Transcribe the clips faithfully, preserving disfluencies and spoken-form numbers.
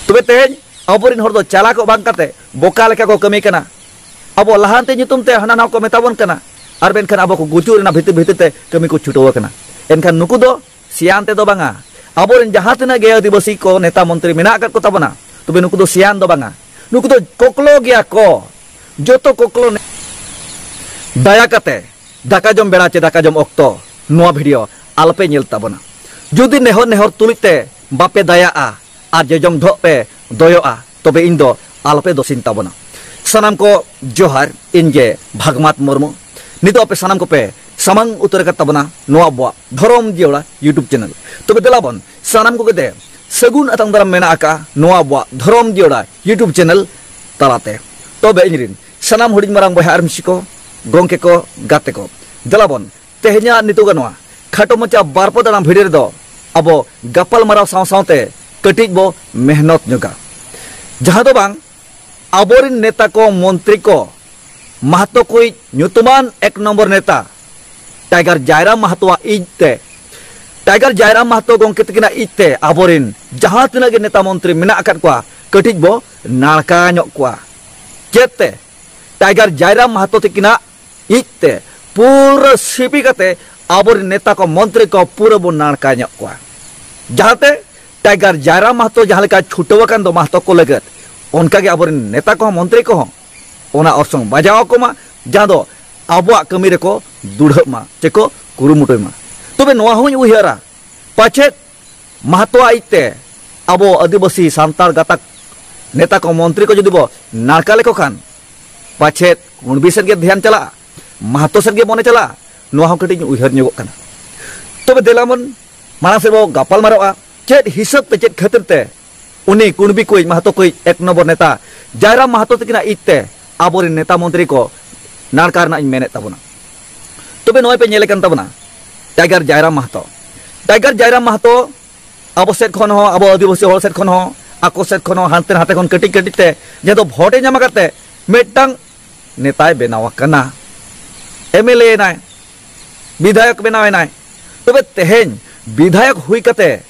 ᱛᱚᱵᱮ ᱛᱮᱦᱮᱧ ᱟᱵᱚᱨᱮᱱ ᱦᱚᱲ ᱫᱚ ᱪᱟᱞᱟᱠᱚᱜ ᱵᱟᱝ ᱠᱟᱛᱮ ᱵᱚᱠᱟ ᱞᱮᱠᱟ ᱠᱚ ᱠᱟᱹᱢᱤ ᱠᱟᱱᱟ᱾ ᱟᱵᱚ ᱞᱟᱦᱟᱱᱛᱤ ᱧᱩᱛᱩᱢ ᱛᱮ ᱦᱟᱱᱟ ᱱᱟᱣᱟ ᱠᱚ ᱢᱮᱛᱟ ᱵᱚᱱ ᱠᱟᱱᱟ, ᱟᱨ ᱢᱮᱱᱠᱷᱟᱱ ᱟᱵᱚ ᱠᱚ ᱜᱩᱡᱩᱜ ᱨᱮᱱᱟᱜ ᱵᱷᱤᱛᱤᱨ ᱵᱷᱤᱛᱤᱨ ᱛᱮ ᱠᱟᱹᱢᱤ ᱠᱚ ᱪᱷᱩᱴᱟᱹᱣ ᱟᱠᱟᱱᱟ᱾ ᱮᱱᱠᱷᱟᱱ ᱱᱩᱠᱩ ᱫᱚ ᱥᱤᱭᱟᱱ ᱛᱮᱫᱚ ᱵᱟᱝᱟ᱾ ᱟᱵᱚᱨᱮᱱ ᱡᱟᱦᱟᱸ ᱛᱤᱱᱟᱹᱜ ᱜᱮ ᱟᱹᱫᱤᱵᱟᱹᱥᱤ ᱠᱚ ᱱᱮᱛᱟ ᱢᱚᱱᱛᱨᱤ ᱢᱮᱱᱟᱜ ᱟᱠᱟᱫ ᱠᱚ ᱛᱟᱵᱚᱱᱟ, ᱛᱚᱵᱮ ᱱᱩᱠᱩ ᱫᱚ ᱥᱤᱭᱟᱱ ᱫᱚ ᱵᱟᱝᱟ, ᱱᱩᱠᱩ ᱫᱚ ᱠᱚᱠᱞᱚ ᱜᱮᱭᱟ ᱠᱚ, ᱡᱚᱛᱚ ᱠᱚᱠᱞᱚ᱾ ᱫᱟᱭᱟ ᱠᱟᱛᱮ ᱫᱟᱠᱟ ᱡᱚᱢ ᱵᱮᱲᱟ ᱪᱮ ᱫᱟᱠᱟ ᱡᱚᱢ ᱚᱠᱛᱚ ᱱᱚᱣᱟ ᱵᱷᱤᱰᱤᱭᱳ ᱟᱞᱚᱯᱮ ᱧᱮᱞ ᱛᱟᱵᱚᱱᱟ᱾ ᱡᱩᱫᱤ ᱱᱮᱦᱚᱨ ᱱᱮᱦᱚᱨ ᱛᱩᱞᱩᱡ ᱛᱮ ᱵᱟᱯᱮ ᱫᱟᱭᱟᱜᱼᱟ ᱟᱨ ᱡᱚᱡᱚᱢ ᱰᱷᱚᱜ ᱯᱮ ᱫᱚᱭᱚᱜᱼᱟ, ᱛᱚᱵᱮ ᱤᱧ ᱫᱚ ᱟᱞᱚᱯᱮ ᱫᱚᱥᱤᱧ ᱛᱟᱵᱚᱱᱟ᱾ ᱥᱟᱱᱟᱢ ᱠᱚ ᱡᱚᱦᱟᱨ, ᱤᱧ ᱜᱮ ᱵᱷᱟᱜᱽᱢᱟᱛ ᱢᱩᱨᱢᱩ᱾ ᱱᱤᱛᱚᱜ ᱟᱯᱮ ᱥᱟᱱᱟᱢ ᱠᱚᱯᱮ ᱥᱟᱢᱟᱝ ᱩᱛᱟᱹᱨ ᱟᱠᱟᱫ ᱛᱟᱵᱚᱱᱟ ᱱᱚᱣᱟ ᱟᱵᱚᱣᱟᱜ ᱫᱷᱚᱨᱚᱢ ᱡᱤᱭᱟᱹᱲᱟ YouTube ᱪᱮᱱᱮᱞ᱾ ᱛᱚᱵᱮ ᱫᱮᱞᱟ ᱵᱚᱱ ᱥᱟᱱᱟᱢ ᱠᱚᱜᱮ ᱛᱮ ᱥᱟᱹᱜᱩᱱ ᱟᱛᱟᱝ ᱫᱟᱨᱟᱢ ᱢᱮᱱᱟᱜ ᱟᱠᱟᱫᱼᱟ ᱱᱚᱣᱟ ᱟᱵᱚᱣᱟᱜ ᱫᱷᱚᱨᱚᱢ ᱡᱤᱭᱟᱹᱲᱟ YouTube ᱪᱮᱱᱮᱞ ᱛᱟᱞᱟᱛᱮ᱾ ᱛᱚᱵᱮ ᱤᱧ ᱨᱤᱱ ᱥᱟᱱᱟᱢ ᱦᱩᱰᱤᱧ ᱢᱟᱨᱟᱝ ᱵᱚᱭᱦᱟ ᱟᱨ ᱢᱤᱥᱤ ᱠᱚ, ᱜᱚᱢᱠᱮ ᱠᱚ, ᱜᱟᱛᱮ ᱠᱚ, ᱫᱮᱞᱟ ᱵᱚᱱ ᱛᱮᱦᱮᱧᱟᱜ ᱱᱤᱛᱚᱜᱟᱜ ᱱᱚᱣᱟ ᱠᱷᱟᱴᱚ ᱢᱟᱪᱷᱟ ᱵᱟᱨ ᱯᱚᱫ ᱟᱲᱟᱝ ᱵᱷᱤᱰᱤᱭᱳ ᱨᱮᱫᱚ ᱟᱵᱚ ᱜᱟᱯᱟᱞ ᱢᱟᱨᱟᱣ ᱥᱟᱶ ᱥᱟᱶᱛᱮ ᱠᱟᱹᱴᱤᱡ ᱵᱚ ᱢᱮᱦᱱᱚᱛ ᱧᱚᱜᱟ᱾ ᱡᱟᱦᱟᱸ ᱫᱚ ᱵᱟᱝ ᱟᱵᱚᱨᱮᱱ ᱱᱮᱛᱟ ᱠᱚ, ᱢᱚᱱᱛᱨᱤ ᱠᱚ, ᱢᱟᱦᱛᱚ ᱠᱚᱭᱤᱡ ᱧᱩᱛᱩᱢᱟᱱ ᱮᱠ ᱱᱚᱢᱵᱚᱨ ᱱᱮᱛᱟ ᱴᱟᱭᱜᱟᱨ ᱡᱟᱭᱨᱟᱢ ᱢᱟᱦᱛᱚᱣᱟᱜ ᱤᱡ ᱛᱮ, ᱴᱟᱭᱜᱟᱨ ᱡᱟᱭᱨᱟᱢ ᱢᱟᱦᱛᱚ ᱜᱚᱢᱠᱮ ᱛᱟᱹᱠᱤᱱᱟᱜ ᱤᱡ ᱛᱮ ᱟᱵᱚᱨᱮᱱ ᱡᱟᱦᱟᱸ ᱛᱤᱱᱟᱹᱜ ᱜᱮ ᱱᱮᱛᱟ ᱢᱚᱱᱛᱨᱤ ᱢᱮᱱᱟᱜ ᱟᱠᱟᱫ ᱠᱚᱣᱟ, ᱠᱟᱹᱴᱤᱡ ᱵᱚ ᱱᱟᱲᱠᱟ ᱧᱚᱜ ᱠᱚᱣᱟ᱾ ᱪᱮᱫ ᱛᱮ? ᱴᱟᱭᱜᱟᱨ ᱡᱟᱭᱨᱟᱢ ᱢᱟᱦᱛᱚ ᱛᱟᱹᱠᱤᱱᱟᱜ ᱤᱡ ᱛᱮ ᱯᱩᱨᱟᱹ ᱥᱤᱯᱤ ᱠᱟᱛᱮ ᱟᱵᱚᱨᱮᱱ ᱱᱮᱛᱟ ᱠᱚ, ᱢᱚᱱᱛᱨᱤ ᱠᱚ ᱯᱩᱨᱟᱹ ᱵᱚᱱ ᱱᱟᱲᱠᱟ ᱧᱚᱜ ᱠᱚᱣᱟ᱾ ᱡᱟᱦᱟᱸᱛᱮ ᱴᱟᱭᱜᱟᱨ ᱡᱟᱭᱨᱟᱢ ᱢᱟᱦᱛᱚ ᱡᱟᱦᱟᱸ ᱞᱮᱠᱟ ᱪᱷᱩᱴᱟᱹᱣ ᱟᱠᱟᱱ ᱫᱚ ᱢᱟᱦᱛᱚ ᱠᱚ ᱞᱟᱹᱜᱤᱫ, ᱚᱱᱠᱟᱜᱮ ᱟᱵᱚᱨᱮᱱ ᱱᱮᱛᱟ ᱠᱚᱦᱚᱸ, ᱢᱚᱱᱛᱨᱤ ᱠᱚᱦᱚᱸ ᱚᱱᱟ ᱚᱨᱥᱚᱝ ᱵᱟᱡᱟᱣ ᱟᱠᱚ ᱢᱟ, ᱡᱟᱦᱟᱸ ᱫᱚ ᱟᱵᱚᱣᱟᱜ ᱠᱟᱹᱢᱤ ᱨᱮᱠᱚ ᱫᱩᱲᱦᱟᱹᱜ ᱢᱟ ᱪᱮ ᱠᱚ ᱠᱩᱨᱩᱢᱩᱴᱩᱭ ᱢᱟ᱾ ᱛᱚᱵᱮ ᱱᱚᱣᱟ ᱦᱚᱸᱧ ᱩᱭᱦᱟᱹᱨᱟ, ᱯᱟᱪᱮᱫ ᱢᱟᱦᱛᱚᱣᱟᱜ ᱤᱡ ᱛᱮ ᱟᱵᱚ ᱟᱹᱫᱤᱵᱟᱹᱥᱤ ᱥᱟᱱᱛᱟᱲ ᱜᱟᱛᱟᱠ ᱱᱮᱛᱟ ᱠᱚ, ᱢᱚᱱᱛᱨᱤ ᱠᱚ ᱡᱩᱫᱤ ᱵᱚ ᱱᱟᱲᱠᱟ ᱞᱮᱠᱚ ᱠᱷᱟᱱ, ᱯᱟᱪᱮᱫ ᱠᱩᱬᱵᱤ ᱥᱮᱫ ᱜᱮ ᱫᱷᱮᱭᱟᱱ ᱪᱟᱞᱟᱜᱼᱟ, ᱢᱟᱦᱛᱚ ᱥᱮᱫ ᱜᱮ ᱢᱚᱱᱮ ᱪᱟᱞᱟᱜᱼᱟ, ᱱᱚᱣᱟ ᱦᱚᱸ ᱠᱟᱹᱴᱤᱡ ᱤᱧ ᱩᱭᱦᱟᱹᱨ ᱧᱚᱜᱚᱜ ᱠᱟᱱᱟ᱾ ᱛᱚᱵᱮ ᱫᱮᱞᱟ ᱵᱚᱱ ᱢᱟᱲᱟᱝ ᱥᱮᱫ ᱵᱚ ᱜᱟᱯᱟᱞ ᱢᱟᱨᱟᱣᱟ, ᱪᱮᱫ ᱦᱤᱥᱟᱹᱵ ᱛᱮ, ᱪᱮᱫ ᱠᱷᱟᱹᱛᱤᱨ ᱛᱮ ᱩᱱᱤ ᱠᱩᱬᱵᱤ ᱠᱚᱭᱤᱡ, ᱢᱟᱦᱛᱚ ᱠᱚᱭᱤᱡ ᱮᱠ ᱱᱚᱢᱵᱚᱨ ᱱᱮᱛᱟ ᱡᱟᱭᱨᱟᱢ ᱢᱟᱦᱛᱚ ᱛᱟᱹᱠᱤᱱᱟᱜ ᱤᱡ ᱛᱮ ᱟᱵᱚᱨᱮᱱ ᱱᱮᱛᱟ ᱢᱚᱱᱛᱨᱤ ᱠᱚ ᱱᱟᱲᱠᱟ ᱨᱮᱱᱟᱜ ᱤᱧ ᱢᱮᱱᱮᱫ ᱛᱟᱵᱚᱱᱟ᱾ ᱛᱚᱵᱮ ᱱᱚᱜᱼᱚᱭ ᱯᱮ ᱧᱮᱞᱮ ᱠᱟᱱ ᱛᱟᱵᱚᱱᱟ, ᱴᱟᱭᱜᱟᱨ ᱡᱟᱭᱨᱟᱢ ᱢᱟᱦᱛᱚ, ᱴᱟᱭᱜᱟᱨ ᱡᱟᱭᱨᱟᱢ ᱢᱟᱦᱛᱚ ᱟᱵᱚ ᱥᱮᱫ ᱠᱷᱚᱱ ᱦᱚᱸ, ᱟᱵᱚ ᱟᱹᱫᱤᱵᱟᱹᱥᱤ ᱦᱚᱲ ᱥᱮᱫ ᱠᱷᱚᱱ ᱦᱚᱸ, ᱟᱠᱚ ᱥᱮᱫ ᱠᱷᱚᱱ ᱦᱚᱸ, ᱦᱟᱱᱛᱮ ᱱᱟᱛᱮ ᱠᱷᱚᱱ ᱠᱟᱹᱴᱤᱡ ᱠᱟᱹᱴᱤᱡ ᱛᱮ ᱡᱟᱦᱟᱸ ᱫᱚ ᱵᱷᱳᱴ ᱮ ᱧᱟᱢ ᱟᱠᱟᱫ ᱛᱮ ᱢᱤᱫᱴᱟᱝ ᱱᱮᱛᱟᱭ ᱵᱮᱱᱟᱣ ᱟᱠᱟᱱᱟ, ᱮᱢ ᱮᱞ ᱮ ᱮᱱᱟᱭ, ᱵᱤᱫᱷᱟᱭᱚᱠ ᱵᱮᱱᱟᱣ ᱮᱱᱟᱭ᱾ ᱛᱚᱵᱮ ᱛᱮᱦᱮᱧ ᱵᱤᱫᱷᱟᱭᱚᱠ ᱦᱩᱭ ᱠᱟᱛᱮ,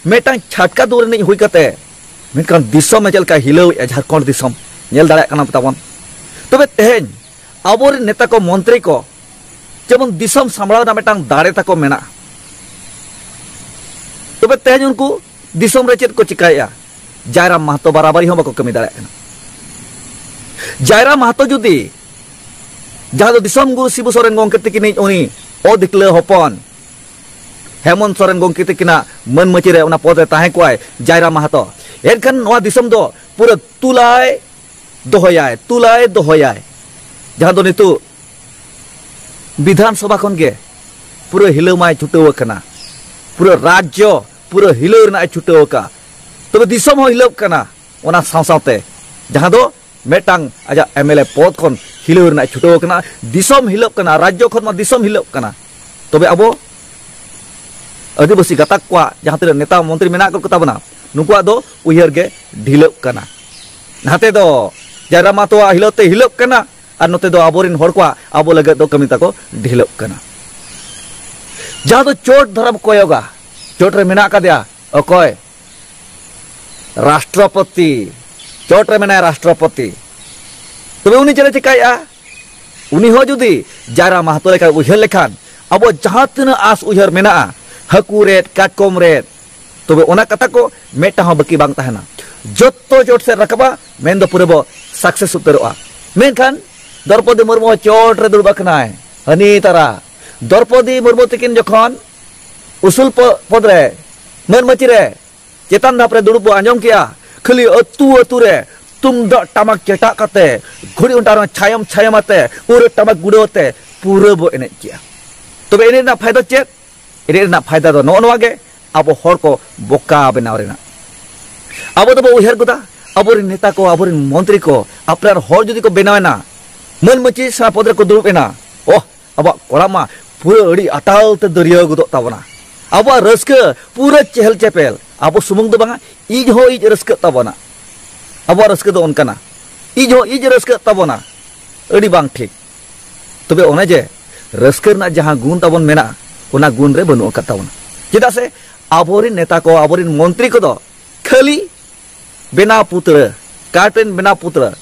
ᱢᱤᱫᱴᱟᱝ ᱪᱷᱟᱴᱠᱟ ᱫᱩᱣᱟᱹᱨ ᱨᱤᱱᱤᱡ ᱦᱩᱭ ᱠᱟᱛᱮ, ᱢᱮᱱᱠᱷᱟᱱ ᱫᱤᱥᱚᱢ ᱮ ᱪᱮᱫ ᱞᱮᱠᱟ ᱦᱤᱞᱟᱹᱣᱮᱫᱼᱟ ᱡᱷᱟᱲᱠᱷᱚᱸᱰ ᱫᱤᱥᱚᱢ, ᱧᱮᱞ ᱫᱟᱲᱮᱭᱟᱜ ᱠᱟᱱᱟ ᱛᱟᱵᱚᱱ᱾ ᱛᱚᱵᱮ ᱛᱮᱦᱮᱧ ᱟᱵᱚᱨᱮᱱ ᱱᱮᱛᱟ ᱠᱚ, ᱢᱚᱱᱛᱨᱤ ᱠᱚ ᱡᱮᱢᱚᱱ ᱫᱤᱥᱚᱢ ᱥᱟᱢᱵᱲᱟᱣ ᱨᱮᱱᱟᱜ ᱢᱤᱫᱴᱟᱝ ᱫᱟᱲᱮ ᱛᱟᱠᱚ ᱢᱮᱱᱟᱜᱼᱟ, ᱛᱚᱵᱮ ᱛᱮᱦᱮᱧ ᱩᱱᱠᱩ ᱫᱤᱥᱚᱢ ᱨᱮ ᱪᱮᱫ ᱠᱚ ᱪᱤᱠᱟᱹᱭᱮᱫᱼᱟ? ᱡᱟᱭᱨᱟᱢ ᱢᱟᱦᱟᱛᱚ ᱵᱟᱨᱟᱵᱟᱨᱤ ᱦᱚᱸ ᱵᱟᱠᱚ ᱠᱟᱹᱢᱤ ᱫᱟᱲᱮᱭᱟᱜ ᱠᱟᱱᱟ᱾ ᱡᱟᱭᱨᱟᱢ ᱢᱟᱦᱟᱛᱚ ᱡᱩᱫᱤ, ᱡᱟᱦᱟᱸ ᱫᱚ ᱫᱤᱥᱚᱢ ᱜᱩᱨᱩ ᱥᱤᱵᱩ ᱥᱚᱨᱮᱱ ᱜᱚᱢᱠᱮ ᱛᱤᱠᱤᱱᱤᱡ ᱩᱱᱤ ᱚᱫᱤᱠᱞᱟᱹ ᱦᱚᱯᱚᱱ, ᱦᱮᱢᱚᱱᱛ ᱥᱚᱨᱮᱱ ᱜᱚᱢᱠᱮ ᱛᱤᱠᱤᱱᱟᱜ ᱢᱟᱹᱱ ᱢᱟᱹᱪᱤ ᱨᱮ ᱚᱱᱟ ᱯᱚᱫ ᱨᱮ ᱛᱟᱦᱮᱸ ᱠᱚᱜᱼᱟᱭ ᱡᱟᱭᱨᱟᱢ ᱢᱟᱦᱟᱛᱚ, ᱮᱱᱠᱷᱟᱱ ᱱᱚᱣᱟ ᱫᱤᱥᱚᱢ ᱫᱚ ᱯᱩᱨᱟᱹ ᱛᱩᱞᱟᱭ ᱫᱚᱦᱚᱭᱟᱭ, ᱛᱩᱞᱟᱭ ᱫᱚᱦᱚᱭᱟᱭ᱾ ᱡᱟᱦᱟᱸ ᱫᱚ ᱱᱤᱛᱚᱜ ᱵᱤᱫᱷᱟᱱ ᱥᱚᱵᱷᱟ ᱠᱷᱚᱱ ᱜᱮ ᱯᱩᱨᱟᱹ ᱦᱤᱞᱟᱹᱣ ᱢᱟᱭ ᱪᱷᱩᱴᱟᱹᱣ ᱟᱠᱟᱱᱟ, ᱯᱩᱨᱟᱹ ᱨᱟᱡᱽᱡᱚ ᱯᱩᱨᱟᱹ ᱦᱤᱞᱟᱹᱣ ᱨᱮᱱᱟᱜ ᱮ ᱪᱷᱩᱴᱟᱹᱣ ᱟᱠᱟᱫ, ᱛᱚᱵᱮ ᱫᱤᱥᱚᱢ ᱦᱚᱸ ᱦᱤᱞᱟᱹᱜ ᱠᱟᱱᱟ᱾ ᱚᱱᱟ ᱥᱟᱶ ᱥᱟᱶᱛᱮ ᱡᱟᱦᱟᱸ ᱫᱚ ᱢᱤᱫᱴᱟᱝ ᱟᱡᱟᱜ ᱮᱢ ᱮᱞ ᱮ ᱯᱚᱫ ᱠᱷᱚᱱ ᱦᱤᱞᱟᱹᱣ ᱨᱮᱱᱟᱜ ᱮ ᱪᱷᱩᱴᱟᱹᱣ ᱟᱠᱟᱱᱟ, ᱫᱤᱥᱚᱢ ᱦᱤᱞᱟᱹᱜ ᱠᱟᱱᱟ, ᱨᱟᱡᱽᱡᱚ ᱠᱷᱚᱱ ᱢᱟ ᱫᱤᱥᱚᱢ ᱦᱤᱞᱟᱹᱜ ᱠᱟᱱᱟ᱾ ᱛᱚᱵᱮ ᱟᱵᱚ ᱟᱹᱫᱤᱵᱟᱹᱥᱤ ᱜᱟᱛᱟᱠ ᱠᱚᱣᱟᱜ ᱡᱟᱦᱟᱸ ᱛᱤᱱᱟᱹᱜ ᱱᱮᱛᱟ ᱢᱚᱱᱛᱨᱤ ᱢᱮᱱᱟᱜ ᱠᱚ ᱛᱟᱵᱚᱱᱟ, ᱱᱩᱠᱩᱣᱟᱜ ᱫᱚ ᱩᱭᱦᱟᱹᱨ ᱜᱮ ᱰᱷᱤᱞᱟᱹᱜ ᱠᱟᱱᱟ᱾ ᱱᱟᱛᱮ ᱫᱚ ᱡᱟᱭᱨᱟᱢ ᱢᱟᱦᱟᱛᱚᱣᱟᱜ ᱦᱤᱞᱟᱹᱣ ᱛᱮ ᱦᱤᱞᱟᱹᱜ ᱠᱟᱱᱟ, ᱟᱨ ᱱᱚᱛᱮ ᱫᱚ ᱟᱵᱚᱨᱮᱱ ᱦᱚᱲ ᱠᱚᱣᱟᱜ ᱟᱵᱚ ᱞᱟᱹᱜᱤᱫ ᱫᱚ ᱠᱟᱹᱢᱤ ᱛᱟᱠᱚ ᱰᱷᱤᱞᱟᱹᱜ ᱠᱟᱱᱟ᱾ ᱡᱟᱦᱟᱸ ᱫᱚ ᱪᱚᱴ ᱫᱷᱟᱨᱟ ᱵᱚ ᱠᱚᱭᱚᱜᱟ, ᱪᱚᱴ ᱨᱮ ᱢᱮᱱᱟᱜ ᱟᱠᱟᱫᱮᱭᱟ ᱚᱠᱚᱭ? ᱨᱟᱥᱴᱨᱚᱯᱚᱛᱤ᱾ ᱪᱚᱴ ᱨᱮ ᱢᱮᱱᱟᱭᱟ ᱨᱟᱥᱴᱨᱚᱯᱚᱛᱤ᱾ ᱛᱚᱵᱮ ᱩᱱᱤ ᱪᱮᱫ ᱮ ᱪᱤᱠᱟᱭᱮᱫᱼᱟ? ᱩᱱᱤ ᱦᱚᱸ ᱡᱩᱫᱤ ᱡᱟᱭᱨᱟᱢ ᱢᱟᱦᱟᱛᱚ ᱞᱮᱠᱟ ᱩᱭᱦᱟᱹᱨ ᱞᱮᱠᱷᱟᱱ, ᱟᱵᱚ ᱡᱟᱦᱟᱸ ᱛᱤᱱᱟᱹᱜ ᱟᱸᱥ ᱩᱭᱦᱟᱹᱨ ᱢᱮᱱᱟᱜᱼᱟ, ᱦᱟᱹᱠᱩ ᱨᱮᱫ, ᱠᱟᱴᱠᱚᱢ ᱨᱮᱫ, ᱛᱚᱵᱮ ᱚᱱᱟ ᱠᱟᱛᱷᱟ ᱠᱚ ᱢᱤᱫᱴᱟᱝ ᱦᱚᱸ ᱵᱟᱹᱠᱤ ᱵᱟᱝ ᱛᱟᱦᱮᱱᱟ᱾ ᱡᱚᱛᱚ ᱪᱚᱴ ᱥᱮᱫ ᱨᱟᱠᱟᱵᱟ, ᱢᱮᱱᱫᱚ ᱯᱩᱨᱟᱹ ᱵᱚ ᱥᱟᱠᱥᱮᱥ ᱩᱛᱟᱹᱨᱚᱜᱼᱟ᱾ ᱢᱮᱱᱠᱷᱟᱱ ᱫᱨᱚᱯᱚᱫᱤ ᱢᱩᱨᱢᱩ ᱦᱚᱸ ᱪᱚᱴ ᱨᱮ ᱫᱩᱲᱩᱵ ᱟᱠᱟᱱᱟᱭ ᱦᱟᱹᱱᱤ ᱛᱟᱨᱟ᱾ ᱫᱨᱚᱯᱚᱫᱤ ᱢᱩᱨᱢᱩ ᱛᱤᱠᱤᱱ ᱡᱚᱠᱷᱚᱱ ᱩᱥᱩᱞ ᱯᱚ-, ᱯᱚᱫ ᱨᱮ, ᱢᱟᱹᱱ ᱢᱟᱹᱪᱤ ᱨᱮ, ᱪᱮᱛᱟᱱ ᱫᱷᱟᱯ ᱨᱮ ᱫᱩᱲᱩᱵ ᱵᱚ ᱟᱸᱡᱚᱢ ᱠᱮᱜᱼᱟ, ᱠᱷᱟᱹᱞᱤ ᱟᱹᱛᱩ ᱟᱹᱛᱩ ᱨᱮ ᱛᱩᱢᱫᱟᱜ ᱴᱟᱢᱟᱠ ᱪᱮᱴᱟᱜ ᱠᱟᱛᱮ, ᱜᱷᱩᱲᱤ ᱚᱱᱴᱟ ᱨᱮᱦᱚᱸ ᱪᱷᱟᱭᱚᱢ ᱪᱷᱟᱭᱚᱢ ᱟᱛᱮ, ᱯᱩᱨᱟᱹ ᱴᱟᱢᱟᱠ ᱜᱩᱰᱟᱹᱣ ᱟᱛᱮ ᱯᱩᱨᱟᱹ ᱵᱚ ᱮᱱᱮᱡ ᱠᱮᱜᱼᱟ᱾ ᱛᱚᱵᱮ ᱮᱱᱮᱡ ᱨᱮᱱᱟᱜ ᱯᱷᱟᱭᱫᱟ ᱪᱮᱫ? ᱮᱱᱮᱡ ᱨᱮᱱᱟᱜ ᱯᱷᱟᱭᱫᱟ ᱫᱚ ᱱᱚᱜᱼᱚ ᱱᱚᱣᱟ ᱜᱮ, ᱟᱵᱚ ᱦᱚᱲ ᱠᱚ ᱵᱚᱠᱟ ᱵᱮᱱᱟᱣ ᱨᱮᱱᱟᱜ᱾ ᱟᱵᱚ ᱫᱚᱵᱚ ᱩᱭᱦᱟᱹᱨ ᱜᱚᱫᱟ, ᱟᱵᱚᱨᱮᱱ ᱱᱮᱛᱟ ᱠᱚ, ᱟᱵᱚᱨᱮᱱ ᱢᱚᱱᱛᱨᱤ ᱠᱚ, ᱟᱯᱱᱟᱨ ᱦᱚᱲ ᱡᱩᱫᱤ ᱠᱚ ᱵᱮᱱᱟᱣ ᱮᱱᱟ, ᱢᱟᱹᱱ ᱢᱟᱹᱪᱤ ᱥᱮᱬᱟ ᱯᱚᱫᱽ ᱨᱮᱠᱚ ᱫᱩᱲᱩᱵ ᱮᱱᱟ, ᱚᱦ, ᱟᱵᱚᱣᱟᱜ ᱠᱚᱲᱟ ᱢᱟ ᱯᱩᱨᱟᱹ ᱟᱹᱰᱤ ᱟᱴᱟᱞ ᱛᱮ ᱫᱟᱹᱨᱭᱟᱹᱣ ᱜᱚᱫᱚᱜ ᱛᱟᱵᱚᱱᱟ᱾ ᱟᱵᱚᱣᱟᱜ ᱨᱟᱹᱥᱠᱟᱹ ᱯᱩᱨᱟᱹ ᱪᱮᱦᱮᱞ ᱪᱮᱯᱮᱞ᱾ ᱟᱵᱚ ᱥᱩᱢᱩᱝ ᱫᱚ ᱵᱟᱝᱟ, ᱤᱡ ᱦᱚᱸ ᱤᱡ ᱨᱟᱹᱥᱠᱟᱹᱜ ᱛᱟᱵᱚᱱᱟ᱾ ᱟᱵᱚᱣᱟᱜ ᱨᱟᱹᱥᱠᱟᱹ ᱫᱚ ᱚᱱᱠᱟᱱᱟ, ᱤᱡ ᱦᱚᱸ ᱤᱡ ᱨᱟᱹᱥᱠᱟᱹᱜ ᱛᱟᱵᱚᱱᱟ᱾ ᱟᱹᱰᱤ ᱵᱟᱝ ᱴᱷᱤᱠ᱾ ᱛᱚᱵᱮ ᱚᱱᱮ ᱡᱮ ᱨᱟᱹᱥᱠᱟᱹ ᱨᱮᱱᱟᱜ ᱡᱟᱦᱟᱸ ᱜᱩᱱ ᱛᱟᱵᱚᱱ ᱢᱮᱱᱟᱜᱼᱟ, ᱚᱱᱟ ᱜᱩᱱ ᱨᱮ ᱵᱟᱹᱱᱩᱜ ᱟᱠᱟᱫ ᱛᱟᱵᱚᱱᱟ᱾ ᱪᱮᱫᱟᱜ ᱥᱮ ᱟᱵᱚᱨᱮᱱ ᱱᱮᱛᱟ ᱠᱚ, ᱟᱵᱚᱨᱮᱱ ᱢᱚᱱᱛᱨᱤ ᱠᱚᱫᱚ ᱠᱷᱟᱹᱞᱤ ᱵᱮᱱᱟᱣ ᱯᱩᱛᱲᱟᱹ, ᱠᱟᱴ ᱨᱮᱱ ᱵᱮᱱᱟᱣ ᱯᱩᱛᱲᱟᱹ,